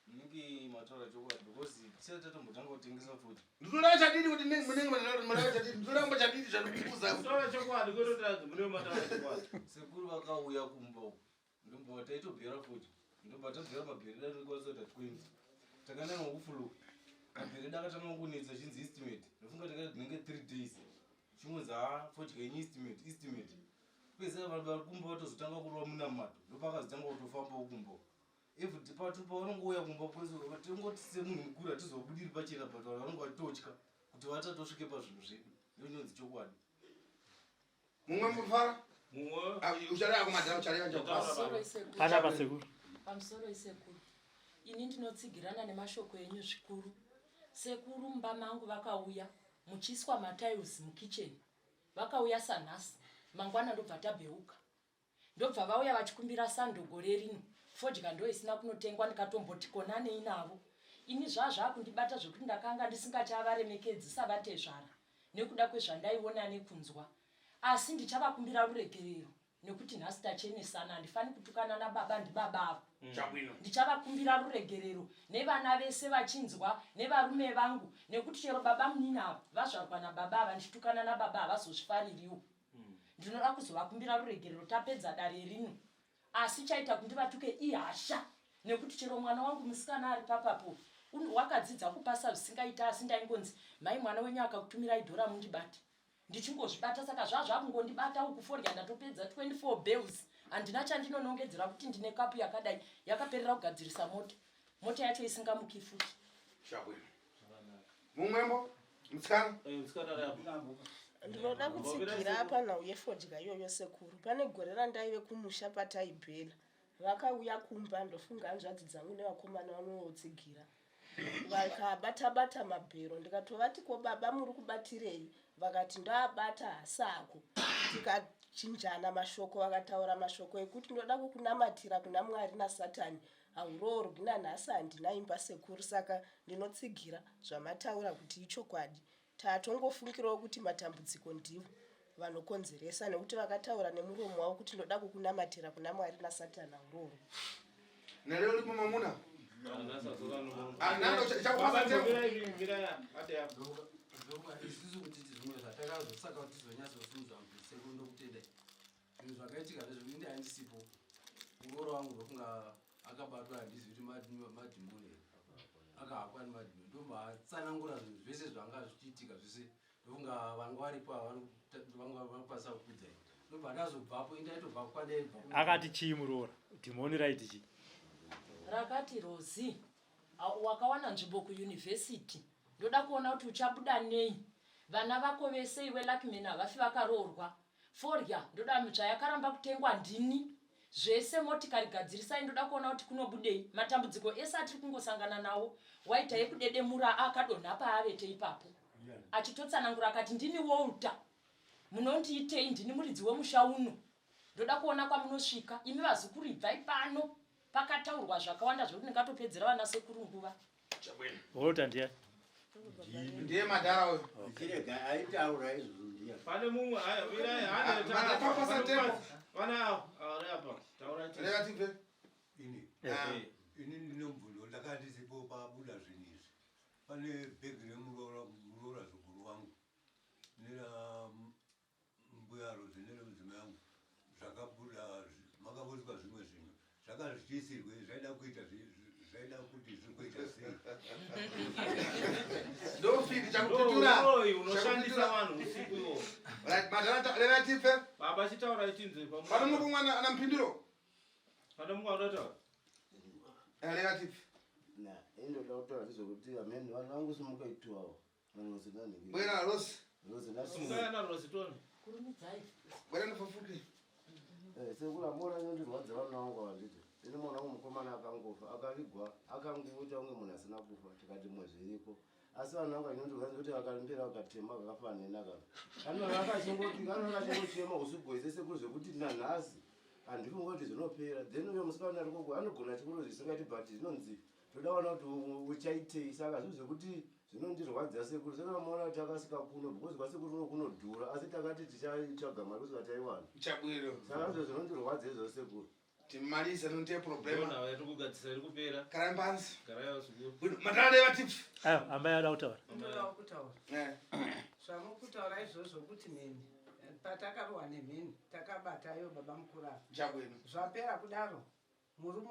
Munenge mataura chokwadi because tisati tatombotanga kutengesa futi. Ndinoda chadini kuti munenge mataura chadini? Ndinoda kumba chadini chandikukuza. Kutaura chokwadi kwete kuti munenge mataura chokwadi. Sekuru vakauya kumba uko. Ndobva taitobhera futi. Ndobva tabhera mabhereda ndikwanisa kuita 20. Takananga kufuluka. Mabhereda akatanga kunetsa chinzi estimate. Ndofunga takaita tinenge 3 days. Chingonzi haa fodya yenyu estimate, estimate. Pese vanhu vari kumba vatozotanga kurova munamato. Ndopakazotanga kutofambawo kumba. Every patu pavanongouya kumba kwese tingoti semunhu mukuru hatizobudiri pachena but vanhu vanonge vachitotya kuti vatatosvike pazvinhu zvedu. Ndochinonzi chokwadi. Mumwe mufara? Mumwe. Uchareva kumadhara uchareva Pamusoro isekuru. Pana pasekuru. Pamusoro isekuru. Ini ndinotsigirana nemashoko enyu zvikuru. Sekuru mumba mangu vakauya muchiiswa matiles mukitchen. Vakauya sanhasi. Mangwana ndobva tabheuka. Ndobva vauya vachikumbira sando gore rino. Fodya ndo isina kunotengwa ndikatomboti konanei navo. Ini zvaa zvakundibata zvekuti ndakanga ndisingachavaremekedzi savatezvara nekuda kwezvandaiona nekunzwa. Asi ndichavakumbira ruregerero nekuti nhasi tachenesana handifani kutukana nababa ndibaba avo. Chabwino. Ndichavakumbira ruregerero nevana vese vachinzwa nevarume vangu nekuti chero baba munini ava vazvarwa nababa ava ndichitukana nababa havazozvifaririwo. Ndinoda kuzovakumbira ruregerero tapedza dare rino. Asi chaita kuti ndivatuke ihasha nekuti chero mwana wangu musikana ari papapo wakadzidza kupasa zvisingaita asi ndaingonzi mhai mwana wenyu akakutumirai dhora mundibate. Ndichingozvibata saka zvaa zvakungondibata uku fodya ndatopedza 24 bales handina chandinonongedzera kuti ndine kapu yakadai yakaperera kugadzirisa mota mota yacho isingamuki futi. Chabwino. Mumwembo musikana. Ndinoda kutsigira panhau yefodya iyoyo sekuru. Pane gore randaive kumusha pataibhela. Vakauya kumba ndofunga hanzvadzi dzangu nevakomana vanotsigira vakabata bata mabhero ndikatovati ko baba muri kubatirei vakati ndoabata hasako tikachinjana mashoko vakataura mashoko ekuti ndoda kukunamatira kuna mwari nasatani hauroorwi nanhasi handina imba sekuru saka ndinotsigira zvamataura kuti ichokwadi Tatongofungirawo kuti matambudziko ndivo vanokonzeresa nekuti vakataura nemuromo wavo kuti ndoda kukunamatira kuna Mwari naSatan hauroro. Nereo lipo mamuna. Anando chakupasa temo. Isusu kuti zvimwe zvatakazosaka kuti tizonyatsosimudza mubvisi sekundo kutenda zvinhu zvakaitika ndezvekuti ndi handisipo muroora wangu ndofunga akabatwa handizivi kuti madhimoni here akahakwa nemadhimoni ndobva atsanangura zvinhu zvese zvanga zvichiitika zvese ndofunga vanga varipo vanga vanokwanisa kukudzai ndobva ndazobvapo indaitobva kwandaibva akati chii muroora dhimoni raiti chii rakati rozi wakawana nzvimbo kuyunivhesiti ndoda kuona kuti uchabuda nei vana vako vese iwe luckman havafi vakaroorwa Fodya ndoda mitsva yakaramba kutengwa ndini zvese motikari gadzirisai ndoda kuona kuti kunobudei matambudziko ese atiri kungosangana nawo waita yekudedemura akadonha paavete ipapo achitotsanangura akati ndini Walter munondiitei ndini muridzi wemusha uno ndoda kuona kwamunosvika imi vazukuru ibvai pano pakataurwa zvakawanda zvekuti ndingatopedzera vana sekuru nguva Walter ndiye ndiye madhara uyo chirega aitaura izvozvo ndiye pane mumwe aya mirai hande Matapasa tembo. vana avo ari apa taura Rega tibve. Ini Ah. ini ndine mubvunzo ndakanga ndisipo pabuda zvinhu izvi pane bhegi remuroora muroora zukuru wangu nera mbuya Rose neremudzimai wangu zvakabuda makabudiswa zvimwe zvinhu zvanga zvichiisirwei zvaida kuita zvaida kuti zviri kuita sei ndofiti chakupitura unoshandisa vanhu usiku iwo right madhara reva tipe baba chitaura ichinzi pane mumwe mwana ana mupinduro pane mumwe anotaura reva tipe na indoda kutaura ndezvekuti amene vanhu vangu simuka ituwawo Bwera Rose. Rose Simukai ana Rose tione. Kurumidzai. Bwera ndifafuke. Eh, sekuru amona inondirwadza vana vangu ava nditi ini mwana wangu mukomana akangofa akavigwa akangoita kunge munhu asina kufa tikati mwe zviriko asi vanhu vangu inondirwadza kuti akarembera akatema kakafanana nena kaka anova akachingochema usiku hwese sekuru zvekuti nanhasi handifungi kuti zvinopera then uyo musikana arikoko anogona chikoro zvisingaiti but zvinonzi toda kuona kuti uchaitei saka zvinhu zvekuti zvinondirwadza sekuru saka maona kuti takasika kuno because kwasekuru kuno kunodhura asi takati tichatsvaga mari kusvika taiwana Chabwino. saka zvo zvinondirwadza izvo sekuru Timalisa nonte problema. Ndona iri kugadzisa iri kupera. Garai pansi. Garai vazukuru. Madhara reva tips. Ayo, amai ada kutaura. Ndoda kutaura. Eh. Zvamukutaura izvozvo kuti mheni patakarohwa nemheni takabata iyo baba mukuru ava. Chabwino. Zvapera kudaro murume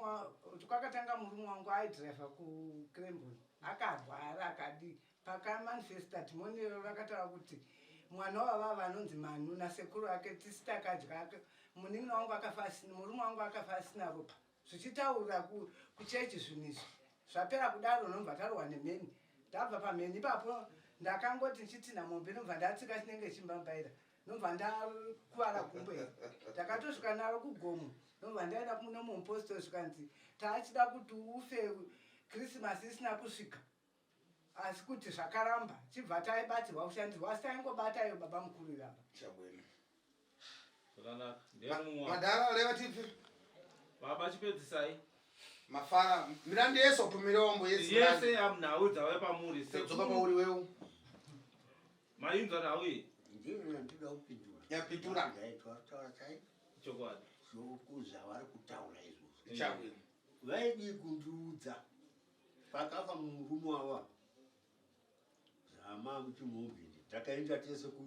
kwakatanga murume wangu aidhiraivha kucrembon akarwara akadii pakamanifesta dhimoni iro rakataura kuti mwana wavava anonzi manu nasekuru ake tisi takadya munin'ina wangu akafa asina murume wangu akafa asina ropa zvichitaura kuchechi zvinhu izvi zvapera kudaro nobva tarohwa nemheni ndabva pamheni ipapo ndakangoti ndichitinha mombe nobva ndatsika chinenge chimbambaira ndobva ndakuvara gumbo iri ndakatosvika naro kugomo ndobva ndaenda kune mumwe mupostori zvikanzi taachida kuti ufe krisimasi isina kusvika asi kuti zvakaramba chibva taibatsirwa kushandirwa asi taingobata iyo baba mukuru ivava Madhara reva tipi. Baba chipedzisai. Mafara mirandi yese upumire yese. Yese yamnhau dzauya pamuri. Dzoka pauri wewe. Mainzwa nhau iyi. Ndiro ndinoda kupindura. Yapindura. Ndaitwa kutaura chai. Chokwadi. Zvokuza vari kutaura izvozvo. Chabwino. Vaidii kundiudza pakafa murume wava zama muchimubvindi takaenda tese ku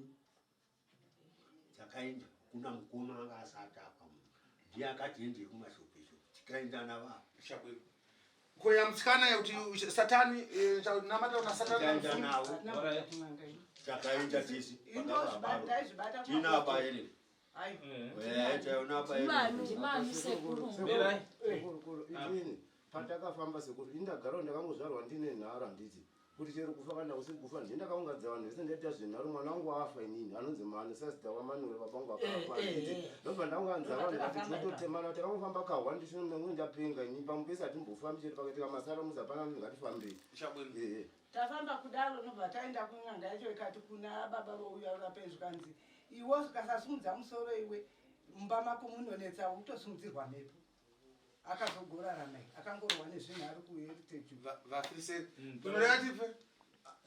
takaenda kuna mukoma anga asati afa munhu ndiye akati endei kumashopishopi tikaenda navava Chabwino. Koya musikana yekuti satani eh, namata una satani. Tikaenda navo takaenda tese Ndaizvibata tina abaere Ndimanu sekuru. Sekuru, inini patakafamba sekuru ini ndagarawo ndakangozvarwa ndine nharo handiti Kuti chero kufa kana kusiri kufa ndiye ndakaunganidza vanhu vese ndaita zvenharo mwana wangu afa inini anonzi Manu sazita waManuel baba vangu akafa Eh, eh, handiti. eh. Ndobva ndaunganidza Ndobva vanhu ndati takafamba tinototemana takangofamba kahwa ndisina ndapenga ini pamwe pese hatimbofambi chero pakaitika masaramusi hapana vanhu ngatifambei. Eh, eh. Tafamba kudaro nobva taenda kun'anga yacho ikati kuna baba vouya urape zvikanzi iwe ukasasimudza musoro iwe mumba mako munonetsa utosimudzirwa mhepo. Akazogorarama akangorohwa nezvinhu ari kuheritage. Vafiriseri. Unoreva tipe?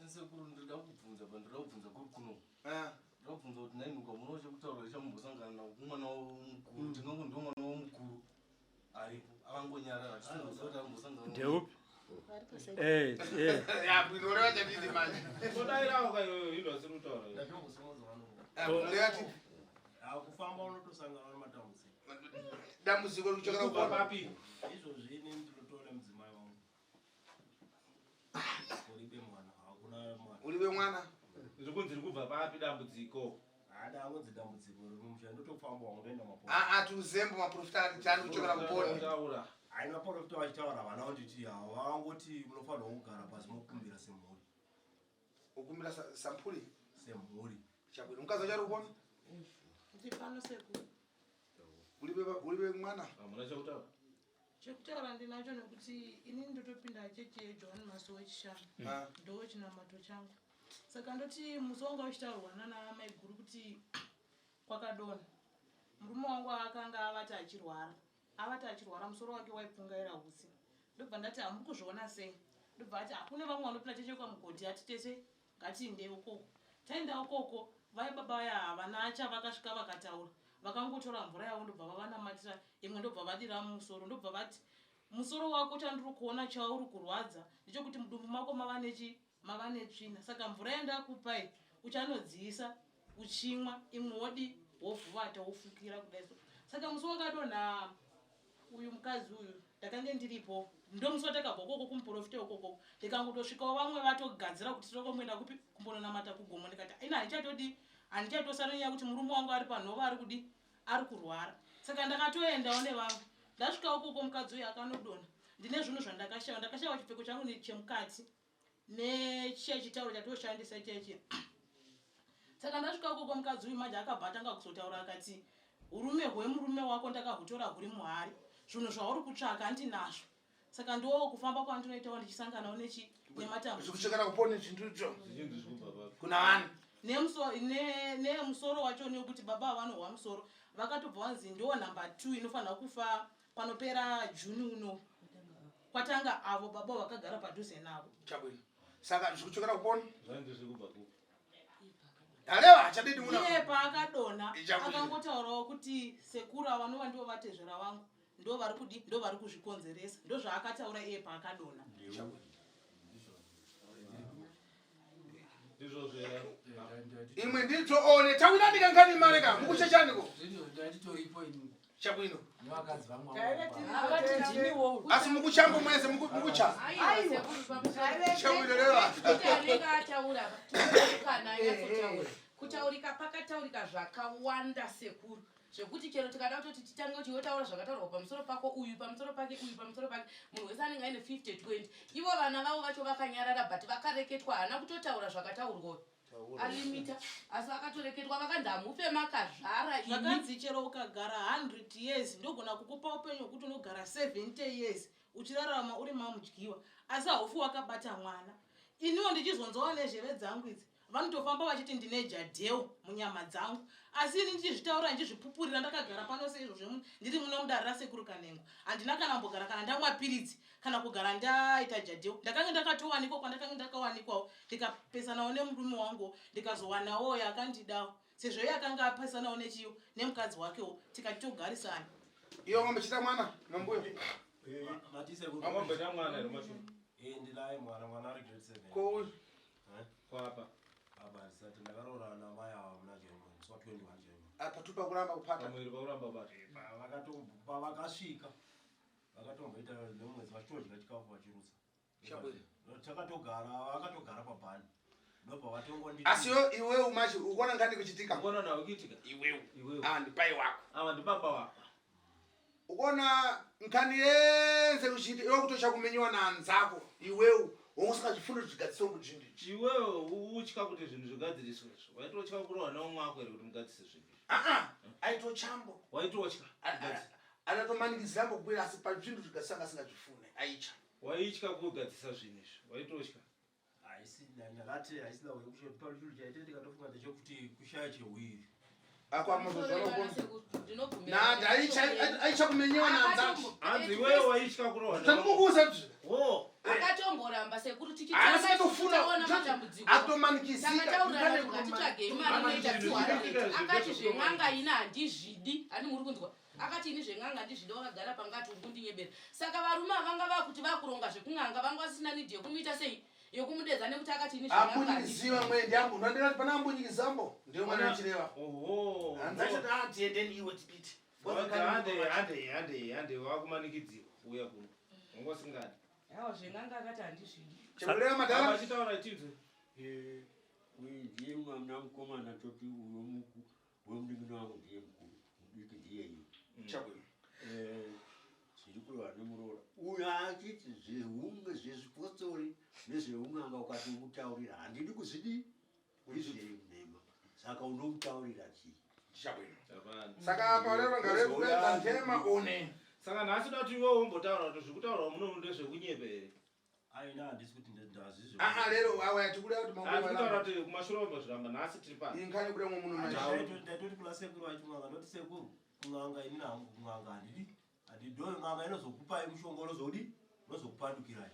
Sekuru ndoda kubvunza pa ndoda kubvunza kuri kuno. Ndoda kubvunza kuti nainuka muno chekutaura chamumbosangana nawo kumwana womukuru. Tingango ndo mwana womukuru aripo akangonyarara tisingaziva kuti arimbosangana. Ndeupi? Eh, eh. Ya, unoreva chatiti manje. Kodairawo ka iyoyo ino asiri kutaura. Unoreva tipi? Kufamba unotosangana nematambudziko. Dambudziko rikuchokera Kubva papi? Izvozvi ini ndinotora mudzimai wangu. Uribe mwana, hakuna mwana. Uribe mwana? Riri kunzi riri kubva papi dambudziko? Hada anonzi dambudziko riri mumusha ndotofamba wangu ndoenda mapo. Ah ah tuzembo maprofita akati chani kuchokera kuponi. Hayi maprofita vachitaura vana vanditi hava vangoti munofanirwa kugara pasi mokumbira semhuri. Ukumbira samphuri? Semhuri. Chabwino. Mukadzi wacho ari kupona? Ndiri pano sekuru. Uribe uribe mwana? Hamuna chekutaura. Chekutaura ndinacho nekuti inini ndotopinda chechi yeJohn Masowe wechishanu. Ndo chinamato changu. Saka ndoti musi wanga uchitaurwa nana maiguru kuti kwakadonha. Murume wangu akanga avata achirwara. Avata achirwara musoro wake waipfungaira hutsi. Ndobva ndati hamuri kuzviona sei? Ndobva ati hakuna vamwe vanopinda chechi yekwamugodhi ati tese ngatiinde ukoko. Taenda ukoko vaya baba vaya havana chavakasvika vakataura. Vakangotora mvura yavo ndobva vavanamatira imwe ndobva vadira mumusoro ndobva vati musoro wako chandiri kuona chauri kurwadza ndechekuti mudumbu mako mava nechi mava netsvina saka mvura yandakupai uchanodziisa uchimwa imwe wodi wovhuvata wofukira kudai so saka musi wakadonha uyu mukadzi uyu ndakange ndiripo ndomusi watakabva ukoko kumuprofita ukoko ndikangotosvikawo vamwe vatogadzira kuti tinokomboenda kupi kumbononamata kugomo ndikati ina handichatodi handichatosara nenyaya yekuti murume wangu ari panhova ari kudi ari kurwara saka ndakatoendawo nevamwe ndasvika ukoko mukadzi uyu akanodonha ndine zvinhu zvandakashaiwa ndakashaiwa chipfeko changu chemukati nechiya chitauro chatoshandisa chechi saka ndasvika ukoko mukadzi uyu manje akabva atanga kuzotaura akati urume hwemurume wako ndakahutora huri muhari zvinhu zvauri kutsvaka handinazvo saka ndo kufamba kwandinoitawo ndichisanganawo nechi nematambudziko Zvikuchokera kuponi zvinhu Kuna vani? Nemusoro wacho nekuti baba vanohwa musoro vakatobva vanzi ndo number 2 inofanira kufa panopera June uno kwatanga avo baba vakagara padhuze navo. Chabwino. Saka zvikuchokera kuponi? Zvainzi zviri kubva kupi? Alewa hachadidi muna. Iye paakadonha Ichabwino. akangotaurawo kuti sekuru ava vanova ndivo vatezvera vangu ndo vari kudi ndo vari kuzvikonzeresa ndo zvaakataura iye paakadonha. Ndizvozvo here? Imwe ndidzo one tawira ndikankhani mare ka mukuchechaniko. Nditoripo ini. Chabwino. Nevakadzi vamwe. Asi mukuchambo mwese mukucha. Aiwa, sekuru pamusoro. Chabwino lewa. Kuti anenge ataura kana anyatsotaura. Kutaurika pakataurika zvakawanda sekuru zvekuti chero tikada kutoti titange kuti iwe taura zvakataurwa pamusoro pako uyu pamusoro pake uyu pamusoro pake munhu wese anenge aine 50 20 ivo vana vavo vacho vakanyarara but vakareketwa haana kutotaura zvakataurwa alimita asi vakatoreketwa vakanzi hamufe makazvara imi. Zvakanzi chero ukagara 100 years ndogona kukupa upenyu hwekuti unogara 70 years uchirarama uri mamudyiwa asi haufi wakabata mwana. Iniwo ndichizonzwawo nezheve dzangu idzi vanotofamba vachiti ndine jadheu munyama dzangu asi ini ndichizvitaura ndichizvipupurira ndakagara pano seizvozvo ndiri muno mudare rasekuru Kanengo handina kana kumbogara kana ndamwa piritsi kana kugara ndaita jadheu ndakange ndakatowanikwa kwandakange ndakawanikwawo ndikapesanawo nemurume wangu ndikazowanawo yakandidawo sezvo iye akanga apesanawo nechiyo nemukadzi wakewo tikati togarisana. Iyo ngombe chita mwana nombuyo. Ngombe mwana here mashuru? Eh ndinaye mwana mwana ari grade 7. Ko uyu? Eh? Kwapa? Apa ndisati ndakaroorana namai ava muna January, musi wa 21 January. Apa tupa kuramba kupata. Pamuviri pakuramba kupata. Pavakato pavakasvika vakatomboita nemwedzi vachitodya chikafu vachirutsa. Chabwino. Takatogara vakatogara pabhani. Ndobva vatongondi Asi iwe iwewe machi ukuona ngani kuchitika? Ukuona nawo kuitika? Iwewe. Iwewe. Ah ndipai wako. Ava ndibaba wako. Ukuona nkani yenze kuchiti iwe kutosha kumenyiwa na anzako iwewe. Wonga usingazvifuni kuti zvigadziswe kuzvinhu izvi. Iwewe utya kuti zvinhu zvigadziriswe izvo. Waitotya kurohwa neumwe wako here kuti mugadzise zvinhu izvi? Aa, aitochambo. Waitotya. Anatomanikizambo kubwera asi pazvinhu zvigadziswa anga asingazvifune. Aitya. Waitya kugadzisa zvinhu izvi. Waitotya. Haisi ndakati haisi nhau yekuti pano chinhu chaita ndikatofunga ndechekuti kushaya chehwiri. Aicha kumenyewa naanzati. Hanzi iwewe waitya kurohwa. Zvamukuuza kuti. Wo. Akatomboramba sekuru tichitaona matambudziko. Atomanikizika. Takataurira kuti ngatitsvagei mari inoita 200. Akati zven'anga ini handizvidi. Hani muri kunzwa? Akati ini zven'anga handizvidi wakagara pangati uri kundinyebera. Saka varume avanga vakuti vakuronga zvekun'anga vanga vasina need yekumuita sei? Yokumudedza nekuti akati ini zven'anga Ambunyikiziwa mwendi ambu. Ndandira pana ambunyikizambo. Ndiyo mwana achireva. Oho. Hanzi achati ah tiendeni iwe tipite. Hande hande hande hande wakumanikidziwa uya kuno. Wanga usingadi. Hawa zven'anga akati handizvidi. Chekureva madhara. Vachitaura chinzwe. Eh, uyu ndiye mwana mukomana toti uyo muku wemunin'ina wangu ndiye mukuru mudiki ndiye iye. Chabwino. Eh, zviri kureva nemuroora uyo achiti zvehunge zvezvipostori nezveun'anga ukati umutaurira handidi kuzvidii ndizvenhema saka unomutaurira chii Chabwino. Saka apa rero ngarekuedza ntema one. Saka nhasi da kuti iwewe umbotaura kuti zviri kutaurwa muno ndezvekunyepa here? Aina handisi kuti ndazvizvo. Aa lero awa tikuda kuti mambo. Ari kutaura kuti kumashure wambozviramba nhasi tiri pano. Inkani kuda mwe muno manje. Ndaitoti kuna sekuru vacho kun'anga ndoti sekuru kun'anga inini hangu kun'anga handidi handidi n'anga inozokupai mushonga unozodi unozokupandukirai.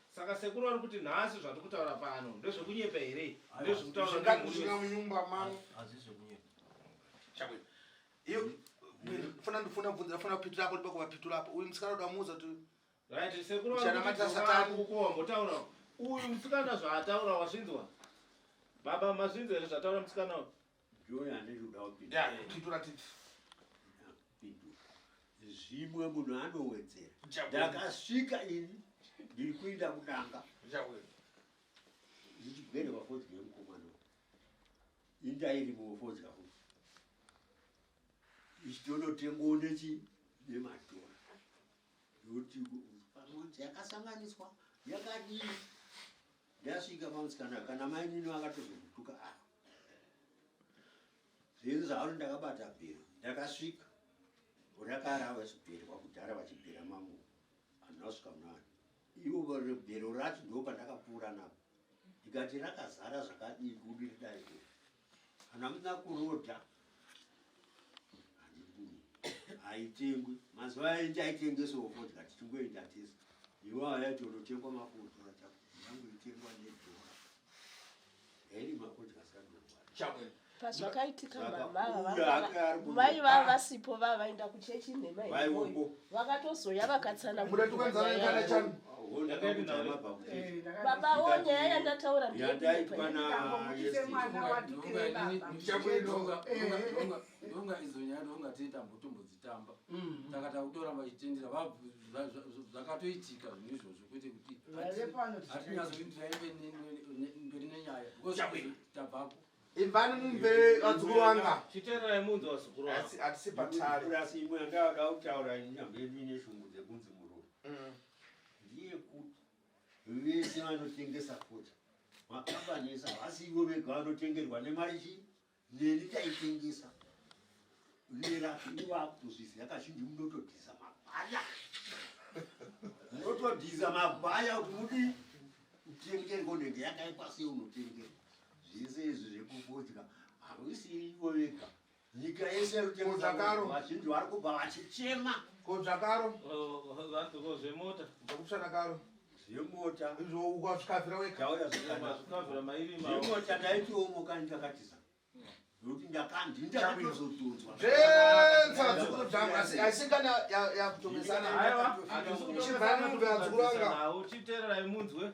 Saka sekuru vari kuti nhasi zvatiri kutaura pano ndezvekunyepa here? Ndezvekutaura Zvingakusvika munyumba mano. Hazvisi zvekunyepa. Chabwino. Iyo funa ndifuna bvunza funa kupindura apo ndipo kuvapindura apo. Uyu musikana uda muudza kuti Right, sekuru Uchanamatira Satani. uko wambotaura. Uyu musikana zvaataura wazvinzwa? Baba mazvinzwa here zvataura musikana uyu? Ndiyo yandiri kuda kupindura. Ya, pindura titi. Pindura. Zvimwe munhu anowedzera. Chabwino. Ndakasvika ini ndiri kuenda kudanga. Chabwino. Ndichigwerwa fodya yemukomana uyu. Inda iri mufodya futi. Ichitonotengwa nechi nemadhora. Nekuti panonzi yakasanganiswa yakadii. Ndasvika pamusikana kana mainini vakatozokutuka ah. Zvinhu zvauri ndakabata bhero ndakasvika rakara vachibherwa kudhara vachibhera mamwe handina kusvika munani ivo bhero racho ndo pandakapfuura napo ndikati rakazara zvakadii kudi ridai kana musina kurodha handibumi haitengwi mazuva aindi aitengesewo fodya tichingoenda tese iwo ayaiti unotengwa mafodya yangu itengwa nedhora yairima fodya Chabwino. Pazvakaitika Saka mama uyu ake ari kunze. mai vava vasipo vava vaenda kuchechi nhema Vaiwepo. iyoyo vakatozoya vakatsana Muda tukanzana kana chani. Baba wo nyaya yandataura Yandaitwa na ndonga idzo nyaya ndonga tiitambotombodzitamba saka takutoramba chitendera zvakatoitika zvinhu izvozvo kwete kuti Vaive pano hatinyatsokuti taive mberi nenyaya because Chabwino. tabvako Imvani mumve vadzukuru vanga. Chiteererai munzwe vazukuru vanga. Hatisi hatisi patare. Purasi imwe yandada kutaura nyambe ine shungu dzekunzi muroyi ndeyekuti vese vanotengesa fodya makambani ese havasi ivo vega vanotengerwa nemari chii neni taitengesa nerafi vakutozviziva kazhinji munotodhisa magwaya munotodhisa magwaya kuti mudii utengerwe unenge yakaipa sei unotengerwa zvese izvi zvekufodya havisi ivo vega nyika yese Kodzakaro. yarutengesa vazhinji vari kubva vachichema Kodzakaro. Vanzoko zvemota. Ndakupsana Zvemota. Izvo ukazvikavhira wega. Tauya zvakanaka. Mazvikavhira mairima. Zvemota ndaitiomoka ndakatiza. Nokuti ndakandi ndakatozodzwa. Zvenza vadzukuru dzangu asi asi kana yakutomesana. Aiwa, hatisi Chibvani mumve vadzukuru vanga. nawo chiteererai munzwe.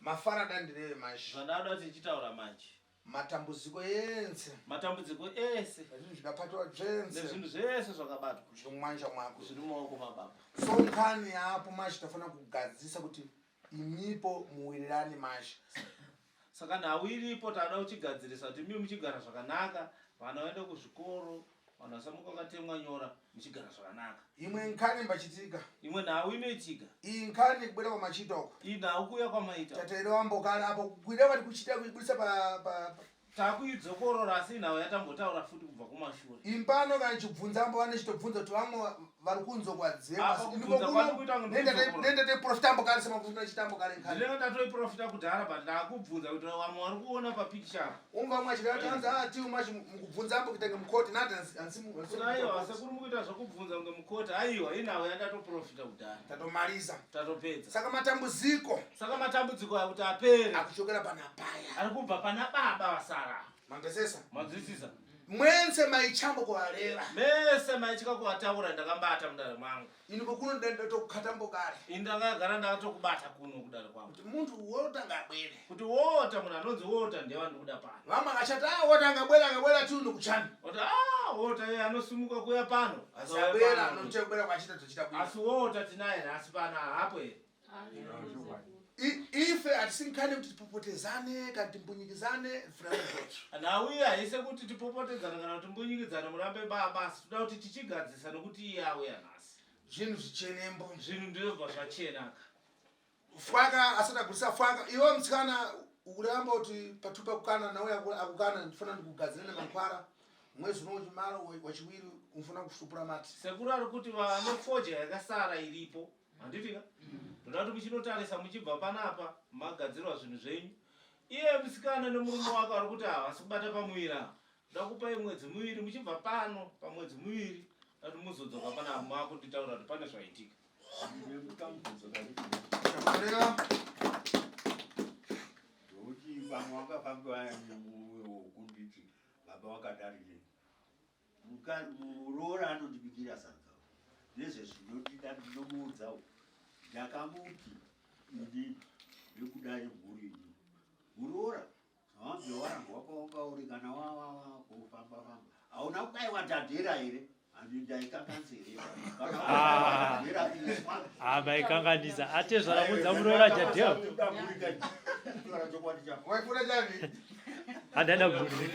Mafara dandireve manje. Zvandada kuti tichitaura manje. Matambudziko ense. Matambudziko ese. Zvinhu zvakapatwa zvense. Nezvinhu zvese zvakabatwa. Zviri mumanja mwako. Zviri mumaoko mababa. So nkani yapo manje tafanira kugadzisa kuti imipo muwirirane manje. Saka nhau iripo tada kuchigadzirisa kuti mimi muchigara zvakanaka, vana vaende kuzvikoro. Vanhu vasamuka vakatemwa nyora muchigara zvakanaka. Imwe nkhani imbachitika. Imwe nhau inoitika. Iyi nkhani kubwera kwamachita uko. Iyi nhau kuuya kwamaita. Tataelewa mbokana apo kuida kwati kuchita kuibudisa pa pa Takuidzokorora asi inhau yatambotaura futi kubva kumashure. Impano kana chibvunza mbo vane chitobvunza kuti vamwe vari kunzo kwadzema. Apa kubvunza kwati kuita kunge ndikudzokorora. Nenda te profita mbokana sema kufunga chitambo kare nkhani. Ndinenge ndatoiprofita kudhara but ndakubvunza kuti vamwe vari kuona papicture apa. Unga mwa chida kuti anzi ah tiwu machi mukubvunza mbo kuita mukoti nati ansi Aiwa sekuru mukuita zvekubvunza kunge mukoti aiwa inhau yandatoprofita kudhara. Tatomaliza. Tatopedza. Saka matambuziko. Saka matambudziko aya kuti apere. Akuchokera pana paya. Ari kubva pana baba vasara. Manzwisisa? Manzwisisa. Mwense maichambo kuvareva. Mese maitya kuvataura ndakambata mudare mangu. Ini kokuno ndatokukhata mbokare. Ini ndakagara ndakatokubata kuno kudare kwangu. Kuti muntu wota ngabwere. Kuti wota munhu anonzi wota ndiye wandikuda pano. Vamwe akachati ah wota angabwera angabwera tiuno kuchani. Woti ah wota iye anosimuka kuya pano. Asi abwera anomucha kubwera kwachita tochita bwino. Asi wota tinaye nhasi pano hapo here. Ife hatisinkhani kuti tipopotezane kana timbunyikizane furazocho. Nhau iyi haise kuti tipopotedzane kana kuti timbunyikidzane murambe baba asi toda kuti tichigadzisa nokuti iye auya nhasi. Zvinhu zvichenembo. Zvinhu ndinobva zvachenaka. Fwaka asati agurisa fwaka iwe musikana ukuramba kuti patupa kukana nauya akukana ndifana ndikugadzira nemankwara mwezi uno wechimalo wechiwiri unofana kusupura mati. Sekuru ari kuti vanofoja yakasara iripo handiti ka ndoda kuti muchinotarisa muchibva panapa magadzirwa zvinhu zvenyu iye musikana nemurume wake ari kuti havasi kubata pamuviri ava ndoda kupai mwedzi muviri muchibva pano pamwedzi muviri kuti muzodzoka panapa makunditaura kuti pane zvaitika Nokuti vamwe vakafamba kunditi baba vakadarire muroora anondibikira sadza nezvezvinondida ndinomuudzawo ndakamuti ini nekuda yemhuri ini muroora zvawambye waramba wakaonga uri kana wawakufamba famba hauna kubaiwa dhadhera here Ah, maikanganisa atezvara kudza muroora jadhel handaida guri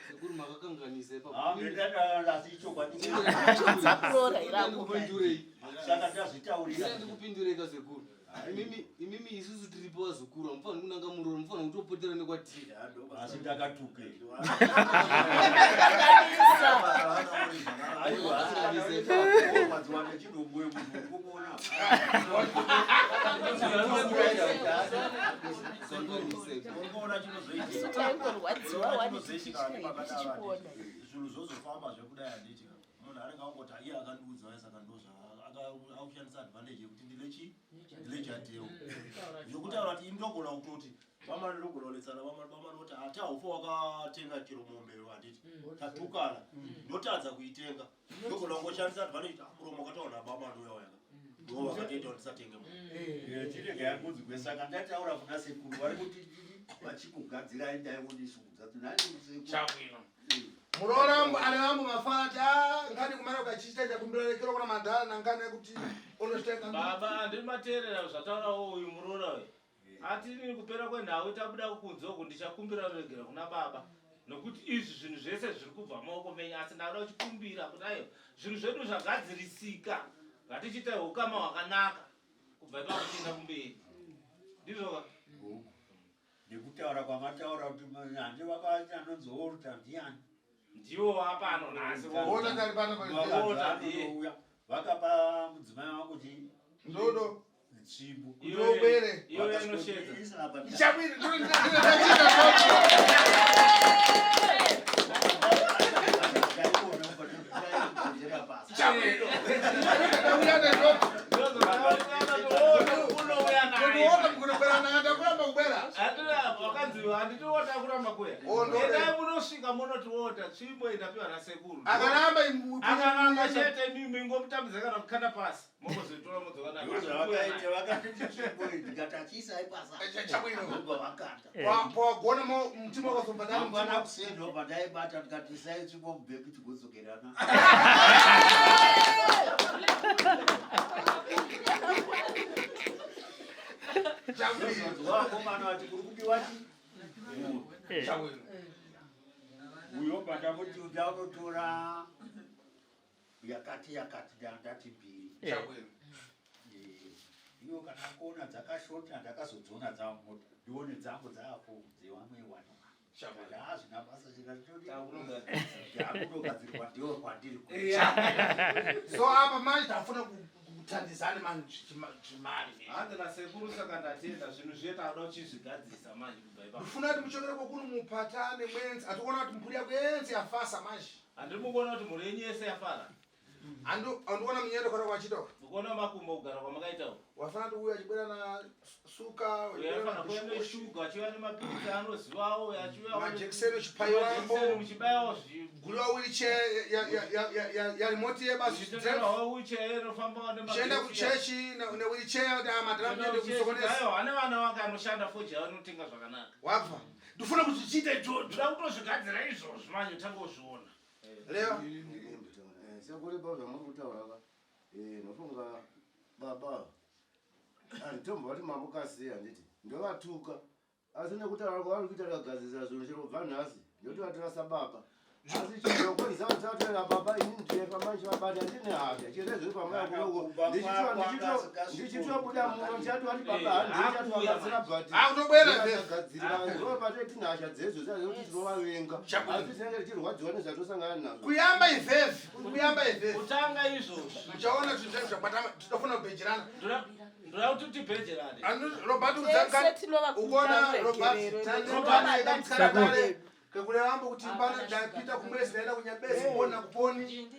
Sekuru makakanganisa ipapo. Ah, ndendada ichokwadi. Saka ndazvitaurira. Ndikupindurei ka sekuru. Imimi imimi isusu tiripo vazukuru hamufaniri kunanga muroora mufanira kutopotera nekwatiri. Asi ndakatuke. Zvinhu zvozofamba zvekudai handiti munhu anenge angoti iye akandiudza uye saka ndozvaakushandisa advantage yekuti ndilechi ndilejadeo zvekutaura kuti ini ndogona kutoti vamana ndogona kunetsana vamana kuti hati haufa wakatenga chero mombe handiti tatukana ndotadza kuitenga ndogona kungoshandisa advantage ah, muromo wakataura nababa anouya wayaka ndiwo vakatoita kuti ndisatenge mombe Chirega yangunzi saka ndataura kuna sekuru vari kuti vachikugadzirai ndaiwonisudza Chabwino. Muroora wangu ane vangu mafana ati ah ngani kumara ukachiita chakumbira rekero kuna madhara nangani yekuti unochitenga Baba handiri mateerera zvataurawo uyu muroora uyu. Ati ini kupera kwenhau tabuda kunze uku ndichakumbira ruregero kuna baba nokuti izvi zvinhu zvese zviri kubva maoko menyu asi ndakuda kuchikumbira kuti aiwa zvinhu zvedu zvagadzirisika ngatichiitai ukama hwakanaka kubva ipapo tichienda kumberi ndizvo ka Nekutaura kwamataura kuti handi vakaati anonzi Walter ndiani? Ndiwo wapano nhasi. Walter ari pano pa- Walter ndiye. Vanouya vakapa mudzimai wangu chi Ndodo. tsvimbo. Ndobere. Iyoyo inoshedza. Chabwino Handiti watakuramba kuya. Endai munosvika muno anoti wota tsvimbo indapiwa nasekuru. Akaramba Akaramba chete imimi ingomutambidza kana kukanda pasi. Mogozoitora modzoka nayo. Ndozvavakaita vakati tsvimbo iyi ndikati achiisai pasi. Chabwino. Ndobva vakanda. Pawagona mutima wakazobva dani Mangwana kuseni ndobva ndaibata ndikati isai tsvimbo mubhegi tigodzokerana. Ndozonzwa vakomana vati kuri kubiwa chi? Chabwino. Uyo pandamuti ndaunotora yakati yakati ndandati mbiri. Chabwino. Iyo kana kuona dzakashota ndakazodziona dzamumota ndione dzangu dzaapo dzevamwe vanhu. Chabwino. Hazvina basa chikatodakudogadzirwa ndiwo kwandiri. So apa manje tafuna kutandizana manje chimari. Hanzi nasekuru saka ndatenda zvinhu zviye takuda kuchizvigadzisa manje kubva ipapo. Ndifuna kuti muchokere kokuno mupatane mwenzi atikuona kuti mphuri yako yense yafasa manje. Handiri mukuona kuti mhuri yenyu yese yafara. Andikuona munyendo kora kwachita. Mukuona makumbo kugara kwamakaita uko. Wafana kuti uyu achibwera na suka, Uyo anofanira kuuya neshuga achiuya nemapilisi anozivawo uyo achiuya Majekiseni uchipayiwambo. Majekiseni muchibayawo Guliwa wheelchair ya remote yebasi. Zvichitenderwawo wheelchair inofamba Chienda nemagetsi. kuchechi newheelchair kuti amadhara muende kumusokonesa. Aiwa, ane vana vake anoshanda foja anotenga zvakanaka. Wabva. Ndifuna kuti zvichiite izvozvo. Ndoda kutozvigadzira izvozvo manje utange uzviona. Leo. Sekuru baba zvamuri kutaura ka nofunga baba handitomboti mamukasiya handiti ndovatuka asi nekutaura kwavari kuita tikagadzirisa zvinhu chero kubva nhasi ndotovatora sababa asi chinokonzera kuti tatorera baba ini ndinefamba ndichivabata ndine hasha chero zviri pamaya kunoko ndichitobuda muno ndichatovati baba handichatovanzira Akutobwera bhatgadzirira tine hasha dzedzo kuti tinovavenga asi tinenge tichirwadziwa nezvatosangana nazvo Kuyamba ivhevhi, kuyamba ivhevhi. Kutanga izvozvo. Muchaona zvinhu zvangu zvakwatama tinofuna kubhejerana. Ndoda kuti tibhejerane. Robert Tese udzaka tinovakumbira ukona Robert ruregerero, tandepane nekuti kale kekurevambo kuti pano ndapita kumwezi ndaenda kunyabezi kuona kuponi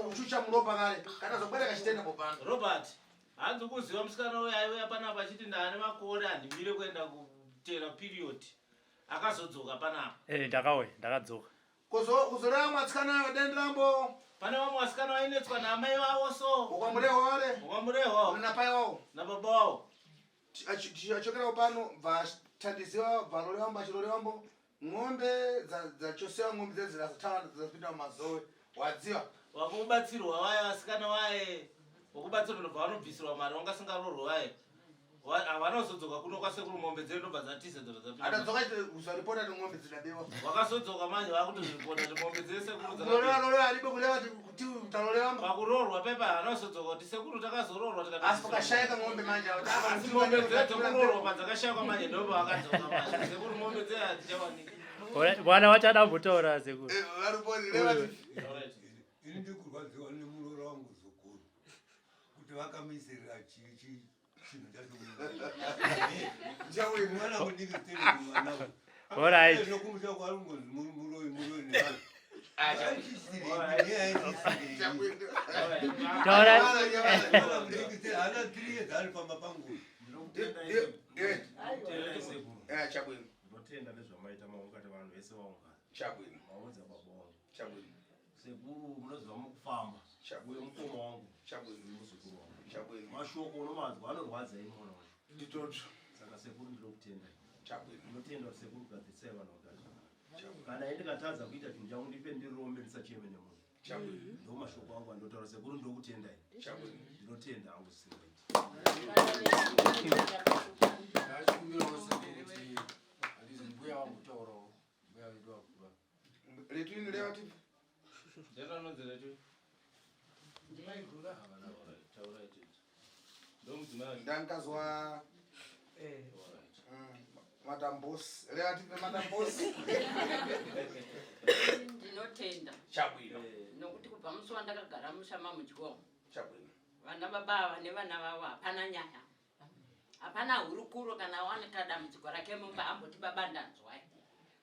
kuchucha muropa kale kana zobwera kachitenda popano. Robert, hanzi kuziva musikana uyo aiuya panapa achiti ndaane makore handimire kuenda kutera period. Akazodzoka panapa. Eh, ndakauya ndakadzoka. Kuzoreva mwatsikana denderambo. Pane vamwe vasikana vainetswa naamai vavo so. Ukwamurehwa wale. Ukwamurehwa. Napai wavo. Nababa wavo. Achokerawo pano bva tandiziwa bva rorewambo achirorewambo ng'ombe dzachosewa ng'ombe dzedzirasatawanda dzapinda mumazowe wadziwa Vakubatsirwa vaya vasikana vaye. Vokubatsirwa ndobva vanobvisirwa mari vanga singaroorwi vaye. Havana kuzodzoka kuno kwasekuru mombe dzedu ndobva dzatiza ndobva dzapinda. Atadzoka kuzaripota kuti ng'ombe dzidabewa. Vakazodzoka manje vakutozviripota kuti mombe dzesekuru Kurorewa rorewa alipo kureva kuti tarorewambo. Pakuroorwa pepa havana kuzodzoka kuti sekuru takazoroorwa tikati. Asi pakashayika ng'ombe manje Asi mombe dzedu dzokuroorwa padzakashayikwa manje ndobva vakadzoka manje. Sekuru mombe dzedu hadzichawanika. Mwana wacho ada kumbotaura sekuru. Ini ndikurwadziwa nemuroora wangu zukuru kuti vakamisirira chinhu chacho mwana mudiki mwana Alright. nokumusha kwaari kungonzi muroyi muroyi nevanhu Taura. Haana 3 years ari pamba pangu. Chabwino. Ndinotenda nezvamaita maungati vanhu vese vaungana. Chabwino. Maudza baba wangu. Chabwino. Sekuru munoziva mukufamba. Chabwino. Uye mukoma wangu. Chabwino. Uye muzukuru wangu. Chabwino. Mashoko unomanzwa anorwadza imi mwana wangu. Nditotso. Saka sekuru ndinokutendai. Chabwino. Ndinotenda kuti sekuru gadzirisai vanhu vagare zvakanaka. Chabwino. Kana ini ndikatadza kuita chinhu changu ndife ndirombe ndisacheme nemunhu. Chabwino. Ndo mashoko angu andotaura sekuru ndokutendai. Chabwino. Ndinotenda hangu zvisingaiti. Ndachikumbirawo sekuru kuti handizi mbuya vangu kutaurawo mbuya vedu vakura. Retwini reva tipi. Ndenda anonzi retwini. Taura ichocho. Ndomudzimai wacho. Ndankazwa madam boss reva tipe madam boss. Ndinotenda. Chabwino. Nokuti kubva musi wandakagara musha mamudyo Chabwino. vana baba ava nevana vavo hapana nyaya hapana hurukuro kana wanika dambudziko rake mumba amboti baba ndanzwai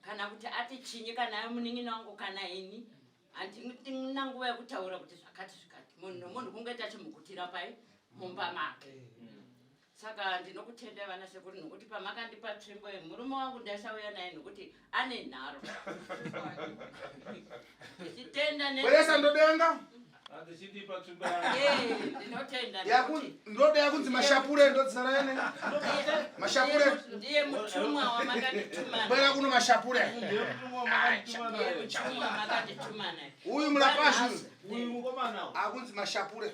kana kuti ati chinyi kana munin'ina wangu kana ini handina nguva yekutaura kuti zvakati zvikati munhu nomunhu kungoita chimugutira pai mumba make. Saka ndinokutendai vana sekuru nokuti pamakandipa tsvimbo iyi murume wangu ndaisauya naye nokuti ane nharo. Ndichitenda ne Bweresa ndodenga. Handichitipa tsvimbo Eh, ndinotenda Ndoda yakunzi mashapure ndodzina rayene. Mashapure. Ndiye mutumwa wamakandituma. Bwera kuno mashapure. Ndiye mutumwa wamakandituma naye. Uyu mulapashi uyu mukomana akunzi mashapure.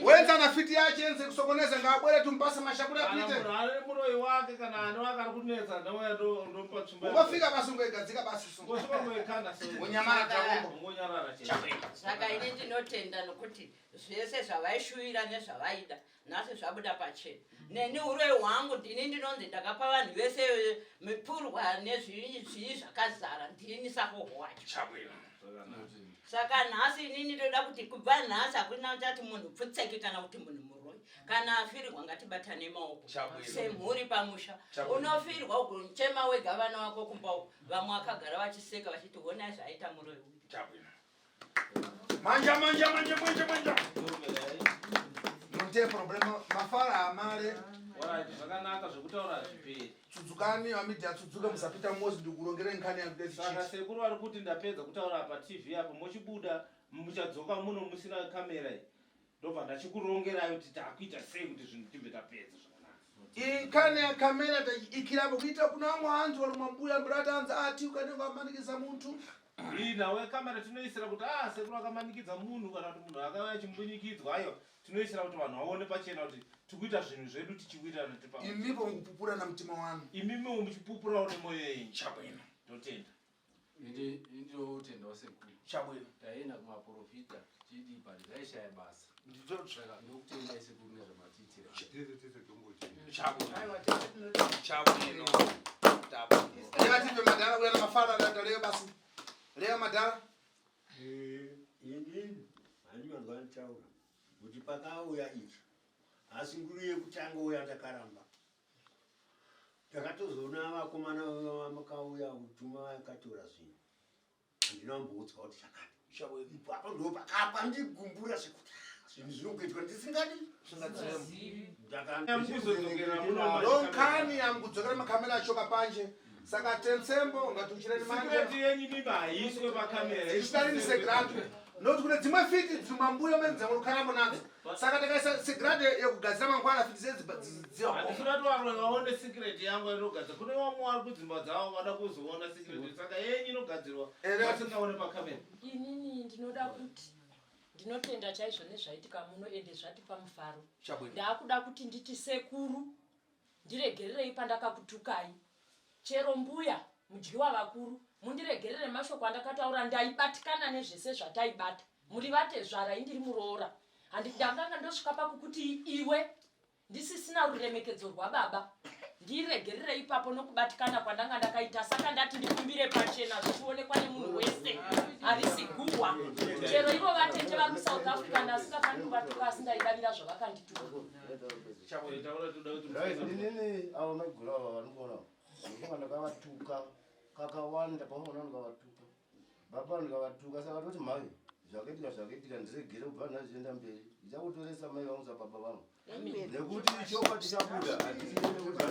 Wenza na fiti yache enze kusokoneza ngabwere tumpase mashapure Kana apite. munhu ane muroyi wake kana ane wake ari kunetsa ndouya ndomupa tsvimbo yangu. Ungofika basi ungoigadzika basi. Ungosvika ungoikanda so. Unyamara dzako. Ungonyarara chete. Saka ini ndinotenda nokuti zvese zvavaishuvira nezvavaida nhasi zvabuda pachena. Neni uroyi hwangu ndini ndinonzi ndakapa vanhu vese mipurwa nezvii zvii zvakazara ndini sahoho wacho. Saka nhasi inini ndoda kuti kubva nhasi hakuna uchati munhu pfutseki kana kuti munhu muroyi. Kana afirwa ngatibatane maoko Chabwino. semhuri pamusha. Chabwino. Unofirwa ugochema wega vana vako kumba uko vamwe vakagara vachiseka vachiti honai zvaaita muroyi uyu. Chabwino. Manja manja manja manja manja. Nonte problema mafara amale. Alright, zvakanaka zvekutaura hazviperi. Tsudzukani vamidhi atsudzuka musapita mozi ndikurongere nkhani yakude Saka sekuru vari kuti ndapedza kutaura apa TV apo mochibuda muchadzoka muno musina kamera iyi. Ndobva ndachikurongerai kuti takuita sei kuti zvinhu tibve tapedza zvakanaka. Inkani ya kamera ikirapo kuita kuna amwe anthu vari mambuya mburatanzi ati ukanenge wamanikisa munthu. Iyi nawe kamera tinoisira kuti ah sekuru akamanikidza munhu kana kuti munhu akauya achimbunyikidzwa aiwa tinoisira kuti vanhu vaone pachena kuti tikuita zvinhu zvedu tichiwirirana tiri pamwe. Imipo mukupupura na mtima wanu. Imimiwo muchipupurawo nemwoyo yenyu. Chabwino. Totenda. Ende ndinotendawo sekuru. Chabwino. Taenda kumaprofita tichidi but taishaya basa. Saka ndokutendai sekuru nezvamatiitira. Chabwino. Chabwino. Leva tipe madhara uya na mafara ndaleyo basi. Leva madhara. Inini handinonzwa nditaura kuti pakauya ichi asi nguru yekutanga uya ndakaramba ndakatozoona vakomana vakauya kutuma vakatora zvinhu handina kumboudzwa kuti chakati ipapo ndo pakapa ndigumbura zvekuti ah, zvinhu zvinongoitwa ndisingadi Ndonkani yamukudzokera makamera achoka panje. Saka tensembo ngatiuchireni manje. Secret yenyu mimba haiswe pakamera. Ichitariri segrade. Noti kune dzimwe fiti dzimambuya mene dzamurukharambo nadzo. Saka takaisa segrade yekugadzira mangwana fiti dzedzidziwa. Handisina kuti vamwe vaone secret yangu inogadzira. Kune vamwe vari kudzimba dzavo vada kuzoona secret. Saka yenyu inogadzirwa vasingaone pakamera. Inini ndinoda kuti ndinotenda chaizvo nezvaitika muno ende zvatipa mufaro. Chabwino. Ndakuda kuti nditi sekuru ndiregererei pandakakutukai. Chero mbuya mudyiwa vakuru mundiregerere mashoko andakataura ndaibatikana nezvese zvataibata. Muri vatezvara indiri muroora. Handi ndakanga ndosvika pakukuti iwe ndisisina ruremekedzo rwababa. Ndiregerere ipapo nokubatikana kwandanga ndakaita saka ndati ndikumbire pachena zvichionekwa nemunhu wese harisi guhwa chero ivo vatete vari kusouth africa ndasingafaniri kuvatuka asi ndaidavira zvavakandituka Right, inini avo maiguru ava vanikuona ndinofunga ndakavatuka kakawanda pamuona ndikavatuka baba ndikavatuka saka toti mhai zvakaitika zvakaitika ndiregere kubva ndachienda mberi ndichakutoresa mai vangu sababa vangu Amen. nekuti chokwadi chabuda handisine nekuti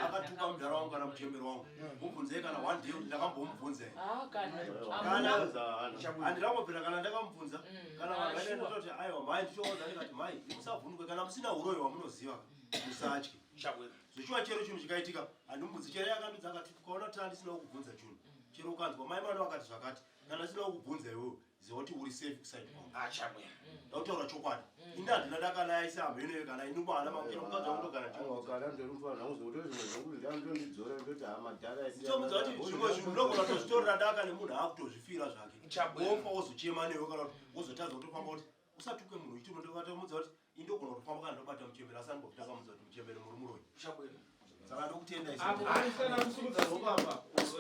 akatuka mudhara wangu kana muchembero wangu mubvunzei kana one day kuti ndakambomubvunza here. Handinambobvira kana ndakamubvunza kana Ah, vakaenda sure. ndototi aiwa mhai ndichoudza ndikati mhai musavhunduke kana musina uroyi wamunoziva musatye zvichiwa chero chinhu chikaitika handimubvunzi chero yakandudza akati ukaona kuti andisina kukubvunza chinhu chero ukanzwa mai mwana wakati zvakati kana ndisina kukubvunza iwewe ziva kuti uri safe kuside kwangu ndakutaura chokwadi ini handina ndakanaisa hamhenoyo kana ini mwana mangu chero mukadzi wangu ndogara kana ndiri mufana wangu zvokuti zvimwe zvangu ndandondidzora ndoti hamadhara ndichomudza kuti zvimwe zvinhu unogona kutozvitorera daka nemunhu akutozvifira zvake wofa wozochema newe kana kuti wozotadza kutofamba kuti usatuke munhu uchiti undokatomudza kuti indogona kutofamba kana ndobata muchembere asi andibobva ndakamudza kuti muchembere muri muroyi saka ndokutenda Apo pamusana kusimudza ruoko apa.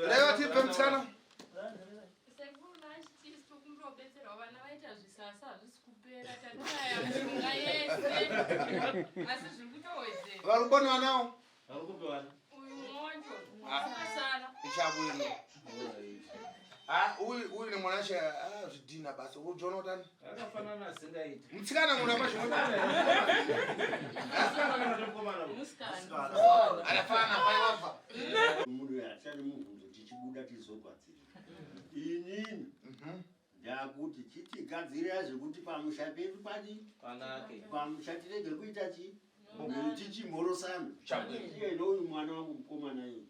Leva tipe musikana. Sekuru nachitisi tokumbira kubetserwa vana vaita zvisasa hazvisi kupera tatiraya mishonga yese asi zviri kutowedzera. Vari kubona vanawo. Vari kupi vana? Uyu mumwe wacho akasara. Chabwino. Ah, uyu uyu nemwana wacho ah, zvidhina basa ujoona kutani Akafanana asingaiti. Mutsikana munhu apa zvimwe. Musikana. Akafana pai wabva. Munhu achane mubvunzo tichibuda tizogadzira. Inini ndakuti chitigadzirira zvekuti pamusha pedu padi panake. Pamusha tirege kuita chi tichimhorosana. Iye nouyu mwana wangu mukomana iyu.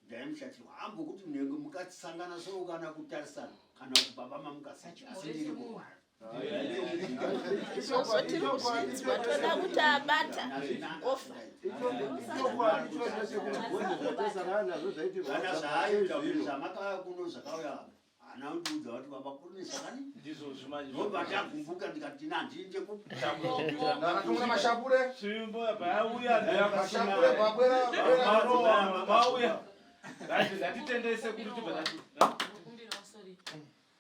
Ndaimushatirwa hambokuti munenge mukasangana so kana kutarisana kana kuti baba mamukasachi asi ndiri kurwara. Izvozvo tiri kuzvinzwa, toda kuti abata ofa. Kana zvaaita zvamakauya kuno zvakauya haana kundiudza kuti baba kune zvakani ndizvozvo manje ndobva ndagumbuka ndikati nandinde Ndakatumira mashapure. Tsvimbo yauya Mashapure bwabwera. Marowa mauya. Ngatitendese kuti tibva tati. Kumbirawo sorry.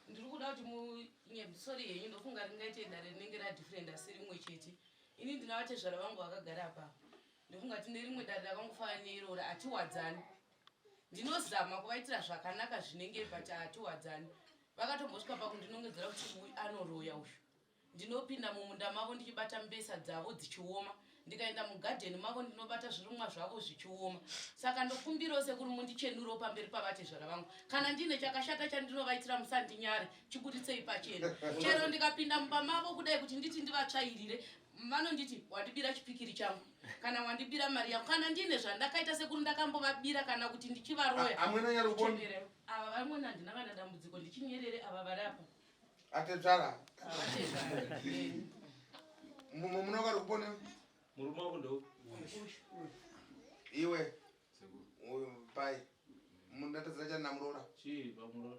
Ndiri kuda kuti munye sorry henyu ndofunga ringaite dare rinenge radifferent asi rimwe chete. Ini ndina vatezvara vangu vakagara apa. Ndofunga tine rimwe dare rakangofanana neiroro hatiwadzani. Ndinozama kuvaitira zvakanaka zvinenge but hatiwadzani. Vakatombosvika pakundinongedzera kuti uyu anoroya uyu. Ndinopinda mumunda mavo ndichibata mbesa dzavo dzichioma. Ndikaenda mugadheni mavo ndinobata zvirimwa zvavo zvichioma. Saka ndokumbirawo sekuru mundichenurewo pamberi pavatezvara vangu. Kana ndine chakashata chandinovaitira musandinyare, chiburitsei pachena. Chero ndikapinda mumba mavo kudai kuti nditi ndivatsvairire, vanonditi wandibira chipikiri changu kana wandibira mari yangu. Kana ndine zvandakaita sekuru ndakambovabira kana kuti ndichivaroya. Amwene nyaruboni. Ndichenerei. Ava vamwene handina kana dambudziko ndichinyerere ava vari apa. Atezvara. Munoka rukupone. Murume wako ndo. Iwe. Uyu pai. Mundatadzira chani namuroora. Chii pamuroora?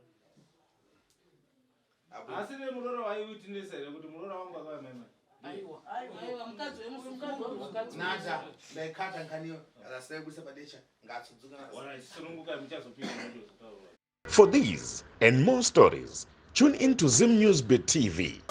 Asi nemuroora waiwitinesa here kuti muroora wangu akauya mai mai? Aiwa. Aiwa mukadzi wemuzukuru. Nada ndaikata nkaniyo asaibusa padecha ngatsudzuka. Alright, sununguka muchazopinda munozotaura. For these and more stories, tune in to Zim News Bit TV.